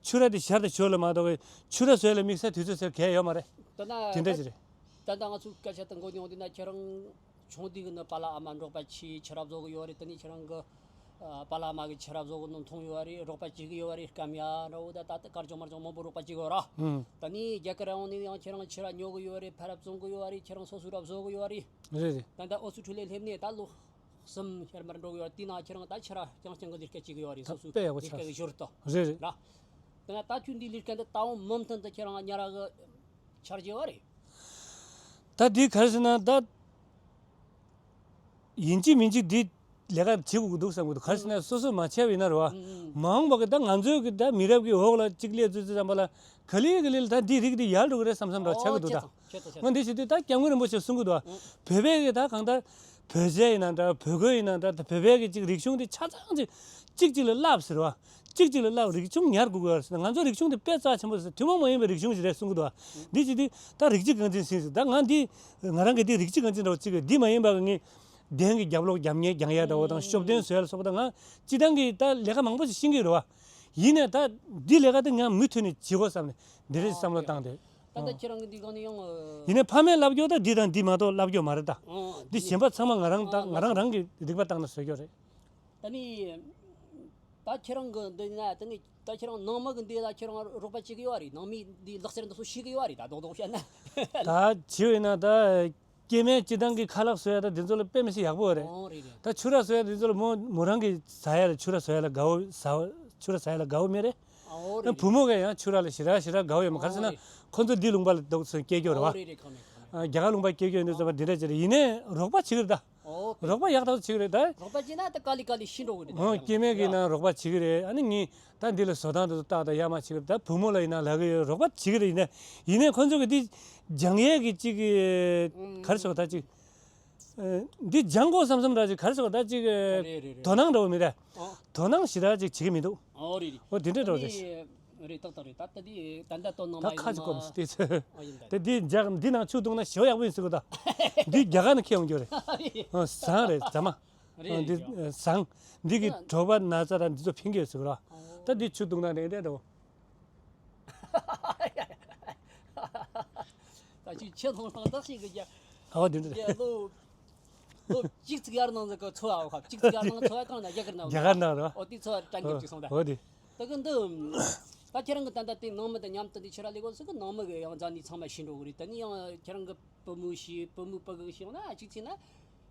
ཆུ་ར་དེ་ཞར་དུ་ཞོར་ལ་མ་གཏོགས་ཆུ་ར་བཟོ་ཡ་ལ་དམིགས་བསལ་དུས་ཚོད་ཟེར་གང་ཡང་ཡོད་མ་རེད། དེ་འདྲ་ཅིག་རེད། ད་ལྟ་ང་ཚོའི་སྐད་ཆ་དེ་གོ་མྱོང་དུས་ན་ཁྱེད་རང་ཆུང་དུས་ཀྱི་ནི་པཱ་ལགས་ཨ་མ་འབྲོག་པ་ཆུའི་ཆུ་ར་བཟོ་གི་ཡོད་རེད། དེ་ནས་ཁྱེད་རང་གི་ཨ་པཱ་ལགས་ཨ་མ་གི་ཆུ་ར་བཟོ་གི་ནི་མཐོང་ཡོད་རེད། རོགས་པ་བྱེད་གི་ཡོད་རེད། སྐམ་ཡ་འདྲ་བོ་ད་ད་ལྟ་དཀར་ཅོག་དམར་ཅོག་མང་པོ་རོགས་པ་བྱེད་གི་ཡོད་ར། ཨུམ། ད་ནི་རྒྱ་གར་ཡོང་ནས་ཡང་ཁྱེད་རང་ཆུ་ར་ཉོ་གི་ཡོད་རེད། ཕར་ར་བཙོང་གི་ཡོད་རེད། ཁྱེད་རང་སོ་སོ་ར་བཟོ་གི་ཡོད་རེད། རེད་རེད། ད་ལྟ་ཨོ་སི་ཁྲུ་ལི་ཡ་སླེབས་ནས་ད་ལོ་གསུམ་ཞར་མར་འགྲོ་གི་ཡོད་རེད། དེ་ནང་ཁྱེད་རང་ད་ཆུ་ར་རྐྱང་རྐྱང་གི་ལས་ཀ་བྱེད་གི་ཡོད་རེད། ད་སོ་སོའི་དཔེ་ཡག་པོ་ལས་ཀ་ཆགས་གི་ཞོར་དུ། རེད་རེད། ར། ད་ད་ཐུན་འདི་ལས་ཀ་འདི་ད་འོང་མུ་མཐུད་དུ་ཁྱེད་རང་ཉ་ར་གི་ཆར་རྒྱས་བ་རེད། ད་འདི་ག་རེ་ཟེར་ན་ད། ཡིན་གཅིག་མིན་གཅིག་འདི་ལས་ཀ་བྱེད་དགོས་ཀྱི་འདུག་བསམ་གྱི་འདུག་ག་རེ་ཟེར་ན་སོ་སོ་མ་བྱས་པ་ཡིན་ན་རེད་བ། མ་འོངས་པ་གི་ད་ང་ཚོའི་གི་ད་མི་རབས་ཀྱི་འོག་ལ་གཅིག་སླེབས་ཚུལ་ཚུལ་ཙམ་པ་ལ་ག་ལེ་ག་ལེ་ལ་ད་འདི་རིགས་འདི་ཡར་འགྲོ་གི་རེད་བསམ་བསམ་འདྲ་བོ་ཆགས་ཀྱི་འདུག་ད་ང་འདི་བྱེད་དུས་ད་སྐྱབས་མགོན་རིན་པོ་ཆེས་གསུང་གི་འདུག་བ། བོད་པའི་གི་ད་གང་ལྟར་བོད་ཟས་ཡིན་ན་འདྲ། བོད་གོས་ཡིན་ན་འདྲ། ད་བོད་པའི་གི་གཅིག་རིག་གཞུང་འདི་ཆ་ཚང་གཅིག་གཅིག་གཅིག་ལ་བསླབ་ཟེར་བ། གཅིག་གཅིག་ལ་བསླབ། རིག་གཞུང་ཉར་དགོས་ཀྱི་ཡོད་རེད་ཟེར་ན། ང་ཚོ་རིག་གཞུང་དེ་དཔེ་རྩ་ཆེན་པོ་རེད་ཟེར། ཐུན་མོང་མ་ཡིན་པའི་རིག་གཞུང་ཞིག་རེད་གསུང་གི་འདུག་བ། འདི་ཅི་འདི་ད་རིགས་གཅིག་རྐང་འཛིན་ཟིན་ཟེར། ད་ང་འདི་ང་རང་གི་འདི་རིགས་གཅིག་རྐང་འཛིན་འདྲ་བོ་གཅིག་གི་འདི་མ་ཡིན་པ་གི་ངས་གདན་གྱི་རྒྱབ་ལོགས་རྒྱབ་གཉེར་རྒྱང་ཡ་འདྲ་བོ་དང་ཤོབ་སྟོན་བཟོ་ཡ་ལ་སོགས་པ་དང་། ང་སྤྱི་བཏང་གི་ད་ལས་ཀ་མང་པོ་ཞིག་ཤེས་ཀྱི་ཡོད་རེད་བ། ཡིན་ནའི་ད་འདི་ལས་ཀ་དེ་ང་མུ་མཐུད་ནས་བྱེད་དགོས་བསམ་ནས་འདི་འདྲ་ཞིག་བསམ་བློ་བཏང་སྟེ། ད་ལྟ་ཁྱེད་རང་གི་འདི་སྒང་ནས་ཡང་། ཡིན་ནའི་ཕ་མས་བསླབ་རྒྱུ་ད་འདི་དང་འདི་མ་གཏོགས་བསླབ་རྒྱུ་མ་རེད་ད། འདི་གཞན་པ་ཚང་མ་ང་རང་ད་ང་རང་རང་གི་རིག་པ་བཏང་ནས་བཟོ་རྒྱུ་རེད། ད་ནི། ད་ཁྱེད་རང་གི་འདི་ན་ད་ནི་ད་ཁྱེད་རང་ནང་མི་གི་འདི་ལ་ཁྱེད་རང་རོགས་པ་བྱེད་གི་ཡོད་རེད། ནང་མི་འདི་ལག་རྩལ་འདི་ཚོ་ཤེས་གི་ཡོད་རེད། ད་རྡོག་རྡོག་བཤད་ན། ད་བྱས་ཡིན་ན་ད་སྐྱེ་དམན་སྤྱི་བཏང་གི་ཁ་ལག་བཟོ་ཡ་ད་འདི་ཚོ་ལ་དཔེ་མི་སྲིད་ཡག་པོ་རེད། ཨོ་རེད་རེད། ད་ཆུ་ར་བཟོ་ཡ་འདི་ཚོ་ལ་མོ་མོ་རང་གི་ཟ་ཡ་ལ་ཆུ་ར་བཟོ་ཡ་ལ་དགའ་བོ་ཟ་བ་ཆུ་ར་ཟ་ཡ་ལ་དགའ་བོ་མེད་རེད། ཨོ་རེད་རེད། བུ་མོ་ག་ཡང་ཆུ་ར་ལ་ཞེ་དྲག་ཞེ་དྲག་དགའ་བོ་ཡོད་མ། ག་རེ་ཟེར་ན་ཨོ་རེད། ཁོ་ཚོ་འདི་ལུང་པ་ལ་འདུག་སེ་སྐྱེས་རྒྱུ་རེད་བ། ཨོ་རེད་རེད། ཁ་མེད་ཁ་མེད། རྒྱ་གར་ལུང་པ་སྐྱེ་རྒྱུ་ཡིན་དུས་ཙམ་པ་འདི་འདྲ་ཅིག་རེད། ཡིན་ནའི་རོགས་པ་བྱེད་ཀྱི་རེད་ད། ཨོ་དེ། རོགས་པ་ཡག་ཐག་ཆོད་ཀྱི་རེད་ད། རོགས་པ་བྱེད་ན་ད་དཀའ་ལས་དཀའ་ལས་ཤི་འགྲོ་གི་རེད་ད། ཨོ་སྐྱེ་དམན་གྱི་ནང་རོགས་པ་བྱེད་ཀྱི་རེད། ཨ་ནི་ངས་ད་འདི་ལ་བཟོ་སྟངས་དེ་ཚོ་ཏག་ཏག་ཡག་མ་བྱེད་ཀྱི་རེད། ད་བུ་མོ་ལ་ཡིན་ན་ལབ་ཀྱི་ཡོད། རོགས་པ་བྱེད་ཀྱི་རེད། ཡིན་ནའི་ཡིན་ནའི་ཁོ་ཚོ་གི་འདི་སྦྱང་ཡས་ཀྱི་གཅིག་གི་ག་རེ་ཟེར་བ་ད་གཅིག་ཨ། འདི་སྦྱང་དགོས་བསམ་བསམ་འདྲ་ཅིག་ག་རེ་ཟེར་བ་ད་ཅིག་ཨ། རེད་རེད་རེད། དོ་སྣང་འདྲ་བོ་མེད་ད། ཨོ། དོ་སྣང་ཞེ་དྲག་ཅིག་བྱེད་ཀྱི་མི་འདུག་ཨོ་རེད་རེད། ཨོ་དེ་འདྲ་འདྲ་བོ་རེད། ཨ་ནི་རེད་ཏག་ཏག་རེད། ད་ལྟ་འདི་ད་ལྟ་དོ་སྣང་ད་མ་ཁ་ཡོད་ཅིག་སྐོམ་ན། སྟེ་ཚོད། ཨོ་ཡིན་ད། དེ་འདི་རྒྱག་འདི་ནང་ཆུ་བཏུང་ན་ཞེ་པོ་ཡག་པོ་ཡིན་ཟེར་གོ་ད། འདི་རྒྱ་གར་ནས་ཁྱེར་ཡོང་རྒྱུ་རེད། ཨོ་བཟང་རེད་ཟ་མ། རེད་ཨོ་འདི་རེད། བཟང་། འདི་གི་ཨ། གྲོད་པ་ན་ཚ་དང་འདི་ཚོ་ཕན་གྱི་ཡོད་ཟེར་གོ་ར། ཨོ། ད་འདི་ཆུ་བཏུང་ན་རེད་རེད་འདྲ་བོ། ད་ཅིག་ཆེ་ཐོང་ཐོང་ད་ཞིག་གི་རྒྱ། ཨོ་དེ་འདྲ་རྒྱ་ལོ། ལོ་གཅིག་ཙིག་ཡར་ནང་ཟེར་གི་འཚོ་བ་ཁ་གཅིག་ཙིག་ཡར་ནང་འཚོ་བ་གང་ན་རྒྱ་གར་ནང་། རྒྱ་གར་ནང་རེད་བ། ཨོ་དེ་འཚོ་བ་དྲན་གི་ཅིག་སོང་ད། ཨོ་དེ། ད་གི་འདི། ད་ཁྱེད་རང་གི་ད་ལྟ་དེ་ནང་མི་དང་མཉམ་དུ་འདི་ཕྱི་ར་ལས་གོ་ཟེར་གི་ནང་མི་གི་ཡང་རྫ་ནི་ཚང་མ་ཤི་འགྲོ་གི་རེད། ད་ནི་ཡང་ཁྱེད་རང་གི་བུ་མོ་ཤི་བུ་མོ་ཕྲུ་གུ་ཤི་ཡོང་ན་གཅིག་ཚིག་ན།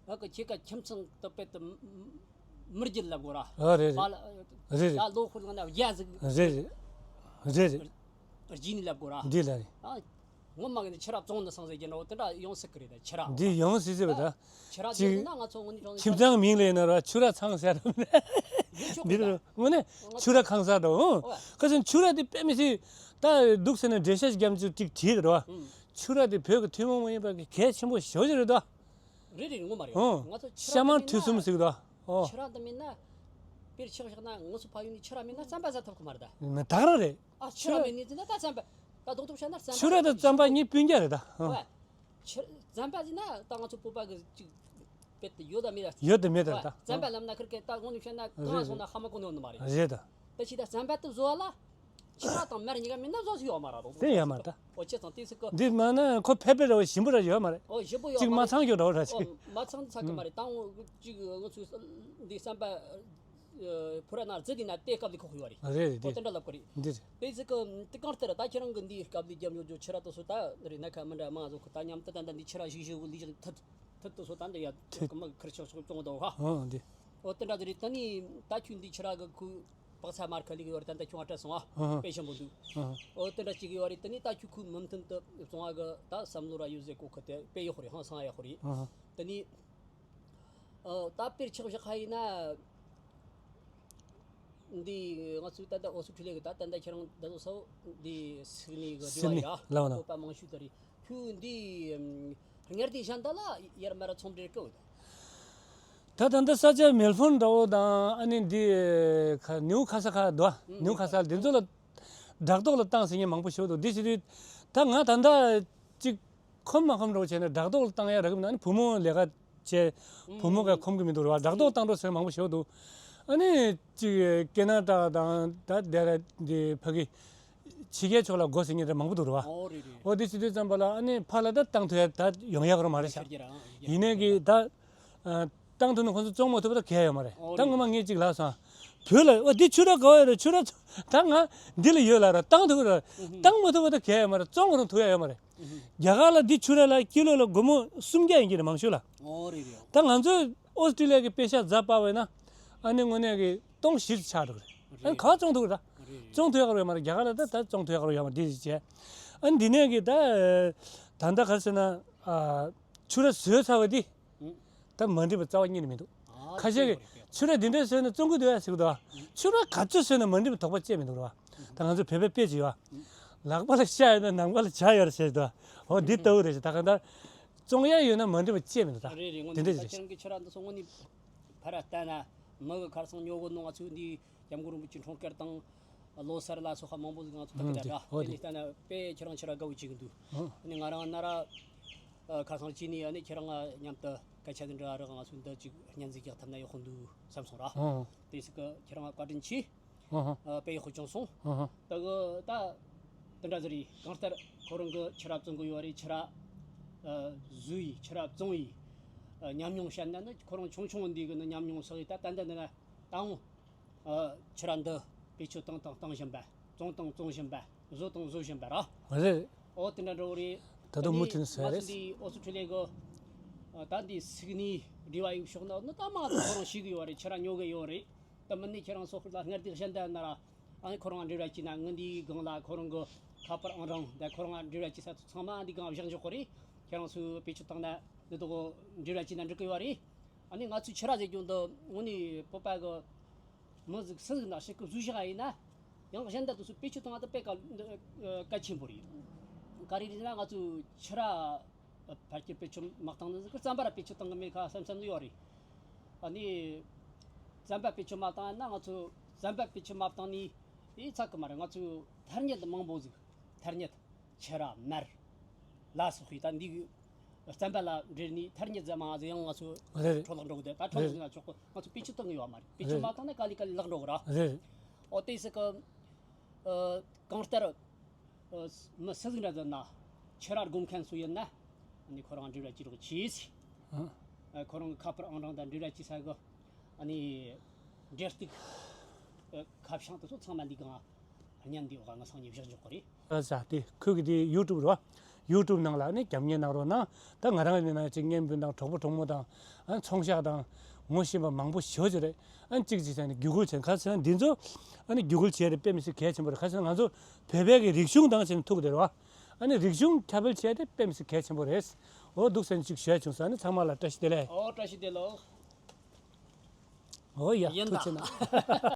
ཨ་ཁ་ཁྱེད་ཀ་ཁྱིམ་ཚང་དུ་དཔེ་དུ་མི་རྒྱུད་ལབ་དགོས་ར། ཨ་རེད་རེད། པ་ལ་རེད་རེད། ད་ལོ་ཧུར་ལང་ན་རྒྱ་ཟིག་རེད་རེད། རེད་རེད། རྒྱུད་ནི་ལབ་དགོས་ར། འདི་ལ་རེད། ཨ་ངོ་མ་གི་ནི་ཕྱི་ར་བཙོང་ནི་སང་ཟེར་གྱི་འདྲ་བོ་དེ་འདྲ་ཡོང་སྲིད་གི་རེད་ད་ཕྱི་ར། འདི་ཡོང་སྲིད་ཟེར་བ་ད། ཕྱི་ར་ཅིག་ཟེར་ན་ང་ཚོ་དངོས་གནས་དྲང་ཁྱིམ་ཚང་མིང་ལ་ཡིན་ན་ར་ཆུ་ར་ཚང་ཟེར་ར། ཡོད་ཆོག་འདི་གི་ར་ད། དངོས་གནས་ཆུ་ར་ཁང་ས་འདྲ་བོ། ཨོ། ཁ་སང་ཆུ་ར་དེ་དཔེ་མི་སྲིད་ད་འདུག་ཟེར་ན་འགྲེལ་བཤད་རྒྱབ་ཚུལ་ཅིག་བྲིས་འདུག་ར། ཨུམ། ཆུ་ར་དེ་བོད་ཀྱི་ཐུན་མོང་མ་ཡིན་པ་གི་གལ་ཆེན་པོ་ཞེ་པོ་ཅིག་རེད་ད། རེད་རེད། ངོ་མ་རེད། ཨོ། ང་ཚོ་ཕྱི་ཤ་མར་ཐུད་གསུམ་ཟེར་གི་འདུག་ཨོ། ཕྱི་ར་འདི་མིན་ན། དཔེར་ཆ་བཞག་ན་ང་ཚོ་ཕ་ཡུལ་ནས་ཕྱི་ར་མིན་ན་རྩམ་པ་ཟ་ཐུབ་གི་མ་རེད་ད། ད་ག་རང་རེད། ཨ་ཕྱི་ར་མིན་ནས་ཟེར་ན་ད་རྩམ་པ། ད་རྡོག་རྡོག་བཤད་ན་རྩམ་པ། ཕྱི་ར་དང་རྩམ་པ་གཉིས་སྤུན་ཀྱག་རེད་ད། ཨོ། ཕྱི་རྩམ་པ་ཟེར་ན་ད་ང་ཚོ་བོད་པ་གི་ཅིག་དཔེ་དེ་ཡོད་ད་མེད་ད། ཡོད་ད་མེད་ད་ད། རྩམ་པ་ལབ་ན་ཁིར་ཀའི་ད་དངོས་གནས་བཤད་ན་གང་སོང་ན་ཧ་མ་གོ་ནོ་ནི་མ་རེད། རེད་ད། ད་ཕྱི་ད་རྩམ་པ་དེ་བཟོ་བ་ལ། ཕྱི་ར་དང་མར་གཉིས་ཀ་མིན་ན་བཟོ་སུ་ཡོད་མ་རེད་དོ། དེ་ཡོད་མ་རེད་ད། ཨོ་ཁྱེད་ཚང་དེ་སུ་གི། འདི་མ་ན་ཁོ་ཕལ་པའི་ར་བ་ཞིམ་པོ་ར་ཡོད་མ་རེད། ཨོ་ཞིམ་པོ་ཡོད་ཨོ་མ་རེད། གཅིག་མ་ཚང་རྒྱུ་འདྲ་བོ་ར་ཞིག་ཨོ་མ་ཚང་ཚང་གི་མ་རེད། ད་ངོ་གཅིག་ང་ཚོས་འདི་བསམ་པ་ཕུ་ར་ན་རྫི་དེ་ན་དེ་སྐབས་ལས་ཁོག་ཡོད་རེད། རེད་རེད། ཨོ་དེ་འདྲ་ལབ་གི་རེད། འདི་རེད། དེ་སུ་གི་དེ་གང་ལྟར་ད་ཁྱེད་རང་གི་འདི་སྐབས་ལས་རྒྱབ་ཡོད་རྒྱུ་ཕྱི་ར་དེ་སུ་ད་རེད་ན་ཁ་མི་འདྲ་མ་བཟོ་གི་ད་མཉམ་དུ་ད་ད་འདི་ཕྱི་ར་ཞིག་ཞིག་ལི་ཞིག་ཐུད་ཐུད་དེ་སུ་ད་འདི་ཡ་ཐུད་གི་མ་ཁིར་ཆོག་ཆོག་བཙོང་དོ་ཧ། ཨོ་འདི། ཨོ་དེ་འདྲ་དེ་རེད། ད་ནི་ད་ཁྱོད་འདི་ཕྱི་ར་གི་ཁུ། པགས་ཚ་མར་ཁ་ལིག་ཡོད་རེད། ད་ལྟ་ཁྱོད་ང་སྤྲད་སོང་ཨ། ཨ་ཧ། དཔེ་ཞིམ་པོ་འདུག་ཨ་ཧ། ཨོ་དེ་འདྲ་ཅིག་ཡོད་རེད། དེ་ནི་ད་ཁྱོད་ཁུ་མུ་མཐུད་དུ་བཙོང་བ་གི་ད་བསམ་བློ་ར་ཡོད་ཟེར་གོ་ཁ་དེ་དཔེ་ཡག་པོ་རེད། ཧང་སང་ཡག་པོ་རེད། ཨ་ཧ། དེ་ནི་ཨོ་ད་དཔེར་ཆགས་བཞག་ཁ་ཡིན་ན་ འདི་ང་ཚོའི་ད་ལྟ་ཨོ་སི་ཁྲུ་ལི་ཡ་གི་ད་ད་ལྟ་ཁྱེད་རང་ད་ལྟ་སོ་འདི་སིད་ནི་གི་སིད་ནི་རི་བ་ཡ་ལ་བ་ལ། བོད་པ་མང་ཤོས་དེ་རེད། ཁྱོད་འདི་སྔར་དེ་གཞན་དག་ལ་ཡར་མར་ཚོང་འབྲེལ་དཀའ་བོ་ད། ད་ད་ལྟ་ས་ཆ་མེལ་ཕོན་འདྲ་བོ་དང་ཨ་ནི་འདི་ཁ་ནིའུ་ཁ་ས་ཁ་འདུག་ཨ། ནིའུ་ཁ་ས་འདི་ཚོ་ལ་སྦྲག་ཐོག་ལ་བཏང་ཟེར་མཁན་མང་པོ་ཞིག་འདུག་འདི་བྱེད་དུས་ད་ང་ད་ལྟ་ཅིག་ཁོམ་མ་ཁོམ་འདྲ་བོ་བྱས་ནས་སྦྲག་ཐོག་ལ་བཏང་ཡ་རག་གི་མི་འདུག་ཨ་ནི་བུ་མོ་ལས་ཀ་བྱས་བུ་མོ་ག་ཁོམ་གི་མི་འདུག་རེད་བ། སྦྲག་ཐོག་བཏང་འགྲོ་ཟེར་མང་པོ་ཞིག་འདུག་ཨ་ནི་ཅིག་ཀེ་ན་ཌ་དང་ད་དེ་ར་འདི་ཕ་གི་ཕྱི་རྒྱལ་ཕྱོགས་ལ་སྒོ་ཟེར་མཁན་རེ་མང་པོ་འདུག་རེད་བ། ཨོ་རེད་རེད། ཨོ་དེ་བྱེད་དུས་ཙམ་པ་ལ་ཨ་ནི་ཕར་ལ་ད་བཏང་ཐུབ་ཡ་ད་ཡོང་ཡ་ག་ར་མ་རེད་ཤག་ཡིན་ནའི་གི་ད་བཏང་ཐུབ་ན་ཁོང་ཚོ་བཙོང་མ་ཐུབ་པ་ད་གལ་ཡོད་མ་རེད། ཨོ་ད་ངོ་མ་ངས་ཅིག་ལབ་སོང་། བོད་ལ་ཨོ་འདི་ཆུ་ར་ག་བ་ཡོད་རེད། ཆུ་ར་ད་ང་འདི་ལ་ཡོད་ལ་ར་བཏང་ཐུབ་ར་བཏང་མ་ཐུབ་པ་ད་གལ་ཡོད་མ་རེད། བཙོང་རུང་ཐུབ་ཡ་ཡོད་མ་རེད། རྒྱ་གར་ལ་འདི་ཆུ་ར་ལ་ཀི་ལོ་ལ་སྒོར་མོ་སུམ་བརྒྱ་ཡིན་གྱི་རེད་མང་ཤོས་ལ། ཨོ་རེད་རེད། ད་ང་ཚོས་ཨོ་སི་ཀྲི་ལི་ཡ་གི་པེ་ཤ་རྫ་སྤར་བས་ན་ཨ་ནི་དངོས་གནས་ཀྱི་སྟོང་བཞི་ཙམ་ཆགས་འགྲོ་གི་རེད། ཨ་ནི་ག་བཙོང་ཐུབ་ར། རེད། བཙོང་ཐུབ་ཡག་རོ་ཡོད་མ་རེད། རྒྱ་གར་ལ་ད་ད་བཙོང་ཐུབ་ཡག་རོ་ཡོད་མ་རེད། འདི་ཞིག་བྱས། ཨ་ནི་འདི་ནས་གི་ད་ད་ལྟ་ག་རེ་ཟེར་ན་ཨ་ཆུ་ར་བཟོས་ཚར་བ་འདི་ཨུ། ད་མ་འགྲིག་པ་རྩ་བ་ཉིད་ནས་མི་འདུག་ཨ་ཁ་ཤས་ཀྱིས་ཆུ་ར་འདི་འདྲ་བཟོས་ན་བཙོང་གི་འདུག་ཡ་ཟེར་གི་འདུག་ཨ། ཆུ་ར་ག་ཚོད་བཟོས་ན་མ་འགྲིག་པ་དོགས་པ་སྐྱེ་མི་འདུག་ར། ད་ང་ཚོ་བོད་པའི་དཔེ་ཅིག་ཡོད་ཨ། ལག་པ་ལ་ཤ་ཡོད་ན་ནང་པ་ལ་ཇ་ཡོད་རེད་ཟེར་འདུག་ཨ། འོ་འདི་ལྟ་བུ་རེད་ཟེར། ད་གང་ལྟར་བཙོང་ཡ་ཡོད་ན་མ་འགྲིག་པ་སྐྱེ་མི་འདུག་ད་རེད་རེད། ངོ་འདི་འདྲ་ནས་ཞིག་ད་རེད། ཁྱེད་རང་གི་ཆུ་ར་འདི་ཚོ་དངོས་གནས་ཕར་བལྟས་ན་མི་གི་ཁ་སང་ཉོ་གི་ནོ་ང་ཚོ་འདི་སྐྱབས་མགོན་རིན་པོ་ཆེ་འཁྲུངས་སྐར་དང་ལོ་གསར་ལ་སོགས་པ་མང་པོ་ཟིག་ང་ཚོ་ཐུག་གི་ད་ར། ཨོ་དེ་ནས་ལྟ་ན་དཔེ་ཁྱེད་རང་ཆེ་ར་དགའ་བོ་བྱེད་གི་འདུག་ཨོ་ཨ་ནི་ང་རང་ན་ར་ཁ་སང་གཅིག་ནས་ཨ་ནི་ཁྱེད་རང་མཉམ་དུ་སྐད་ཆ་དེ་འདྲ་ར་ང་ཚོ་འདི་ཅིག་སྙན་གཟིགས་རྒྱག་ཐུབ་ན་ཡག་པོ་འདུག་བསམ་སོང་ར། ཨོ་དེ་སུ་གི་ཁྱེད་རང་བཀའ་དྲིན་ཆེ། ཨོ་ཧོ། དཔེ་ཡག་པོ་བྱུང་སོང་། ཨོ་ཧོ། ད་གི་ད་དེ་འདྲ་ཟིག་རེད། གང་ལྟར་ཁོ་རང་གི་ཆུ་ར་བཙོང་གི་ཡོད་རེད། ཆུ་ར་བཟོ་ཡི་ཆུ་ར་བཙོང་ཡི་ཉམས་མྱོང་བཤད་ན་ནི་ཁོ་རང་ཆུང་ཆུང་འདི་གི་ནི་ཉམས་མྱོང་བསགས་ཡི་ད་ད་འདི་འདི་ན་ད་འོང་། ཨ། ཆུ་ར་འདི་བེད་སྤྱོད་བཏང་དང་བཏང་བཞིན་པ། བཙོང་དང་བཙོང་བཞིན་པ། བཟོ་དང་བཟོ་བཞིན་པ་ར། རེད། ཨོ་དེ་འདྲ་འགྲོ་གི་རེད། ད་དུང་མུ་མཐུད་ནས་ཟེར་རེད། ང་ཚོ་འདི་ཨོ་སི་ཁྲུ་ལི་ཡ་གི་ཨ་ད་འདི་སིད་ནི་རི་བ་ཡུལ་ཕྱོགས་ན་ནི་ད་མང་ཚོ་ཁོ་རང་ཤེས་གི་ཡོད་རེད། ཆུ་ར་ཉོ་གི་ཡོད་རེད། ད་མི་ནི་ཁྱེད་རང་སོགས་ལ་སྔར་དེ་གཞན་དག་ན་ར་ཨ་ནི་ཁོ་རང་འབྲེལ་བ་བྱས་ན་ངི་འདིའི་སྒང་ལ་ཁོ་རང་གི་ཁ་པར་ཨང་གྲངས་དང་ཁོ་རང་འབྲེལ་བ་བྱེད་ས་ཚང་མ་འདི་སྒང་བཞག་འཇོག་གི་རེད། ཁྱེད་རང་ཚོས་བེད་སྤྱོད་བཏང་ན་འདི་དག་འབྲེལ་བ་བྱས་ན་འགྲིག་གི་ཡོད་རེད། ཨ་ནི་ང་ཚོའི་ཆུ་ར་ཟེར་རྒྱུ་འདི་དངོས་གནས་བོད་པ་གི་མི་ཟིག་སུ་ཟིག་ན་ཞིག་གི་བཟོས་བཞག་ཡིན་ན་ཡང་གཞན་དག་དུ་སུ་བེད་སྤྱོད་བཏང་བ་དེ་དཔེ་གལ་གལ་ཆེན་པོ་རེད། ག་རེ་རེད་ན་ང་ཚོའི་ཆུ་ར་ཕལ་ཆེར་བེད་སྤྱོད་མ་བཏང་ནི་ཟིག་གི་རྩམ་པ་ར་བེད་སྤྱོད་བཏང་གི་མེད་ཁ་བསམ་བསམ་ནི་ཡོད་རེད། ཨ་ནི་རྩམ་པ་བེད་སྤྱོད་མ་བཏང་ན་ང་ཚོ་རྩམ་པ་བེད་སྤྱོད་མ་བཏང་ནི་ཨེ་ཚ་གི་མ་རེད། ང་ཚོའི་ཐ་སྙད་མང་པོ་ཟིག་ཐ་སྙད། ཆུ་ར་མར་ལ་སོགས་པའི་ད་འདི་གི་རྩམ་པ་ལ་འབྲེལ་ནས་ཐ་སྙད་ཟ་མ་ཟ་ཡང་ང་ཚོ་རེད་རེད། འཕྲོ་བརླག་འགྲོ་གི་འདུག་ད་འཕྲོ་བརླག་རེད་ཟ་ན་ཆོག་གི། ང་ཚོ་བེད་སྤྱོད་གཏོང་གི་ཡོད་མ་རེད། བེད་སྤྱོད་རེད་མ་བཏང་ན་ག་ལེ་ག་ལེ་བརླག་འགྲོ་གི་ར། རེད་རེད། ཨོ་དེ་སི་ཀ་ཨ་གང་ལྟར་ཨ་མི་སུ་ཟིག་འདྲ་ཟེར་ན་ཆུ་ར་སྒོམ་མཁན་སུ་ཡིན་ན་ཨ་ནི་ཁོ་རང་འབྲེལ་བ་བྱེད་རོགས་གྱིས། ཨ་ཁོ་རང་གི་ཁ་པར་ཨང་གྲངས་དང་འབྲེལ་བ་བྱེད་ས་གི་ཨ་ནི་འབྲེལ་གཏུག་ཨ་ཁ་བྱང་དེ་ཚོ་ཚང་མ་འདི་གང་། བརྙན་འདི་འོག་ང་སང་ཉིན་བཞག་འཇོག་གི་རེད། ཨ་ཙ་དེ་ཁོས་གི་དེ་ཡུ་ཊུབ་རོ། ཡུ་ཊུབ་ནང་ལ་ནི་རྒྱབ་གཉེར་གནང་རོགས་གནང་། ད་ང་རང་ནི་ནང་ཅིག་གཉེན་སྤུན་དང་གྲོགས་པོ་གྲོགས་མོ་དང་ཨ་ཚོང་ཤག་དང་ངོ་ཤེས་པ་མང་པོ་ཞེ་པོ་ཅིག་རེད། ཨ་གཅིག་གཅིག་བྱས་ནས་བརྒྱུད་སྐུལ་བྱས། ག་ཚོད་འདི་ཚོ་ཨ་ནི་བརྒྱུད་སྐུལ་བྱས་ཏེ་དཔེ་མི་སྲིད་གལ་ཆེན་པོ་རེད། ག་ཚོད་ང་ཚོ་བོད་པའི་གི་རིག་གཞུང་དང་བྱས་ནས་ཐུག་དེ་རེད་བ། ཨ་ནི་རིག་གཞུང་ཁྱབ་སྤེལ་བྱས་ཏེ་དཔེ་མི་སྲིད་གལ་ཆེན་པོ་རེད། འོ་འདུག་ཟེར་ནས་ཅིག་ཞུ་ཡ་བྱུང་སོང་། ཨ་ནི་ཚང་མ་ལ་བཀྲ་ཤིས་བདེ་ལེགས། ཨོ་བཀྲ་ཤིས་བདེ་ལེགས། ཨོ་ཡ་ཡིན་ཐུགས་ཆེ་ན། ད།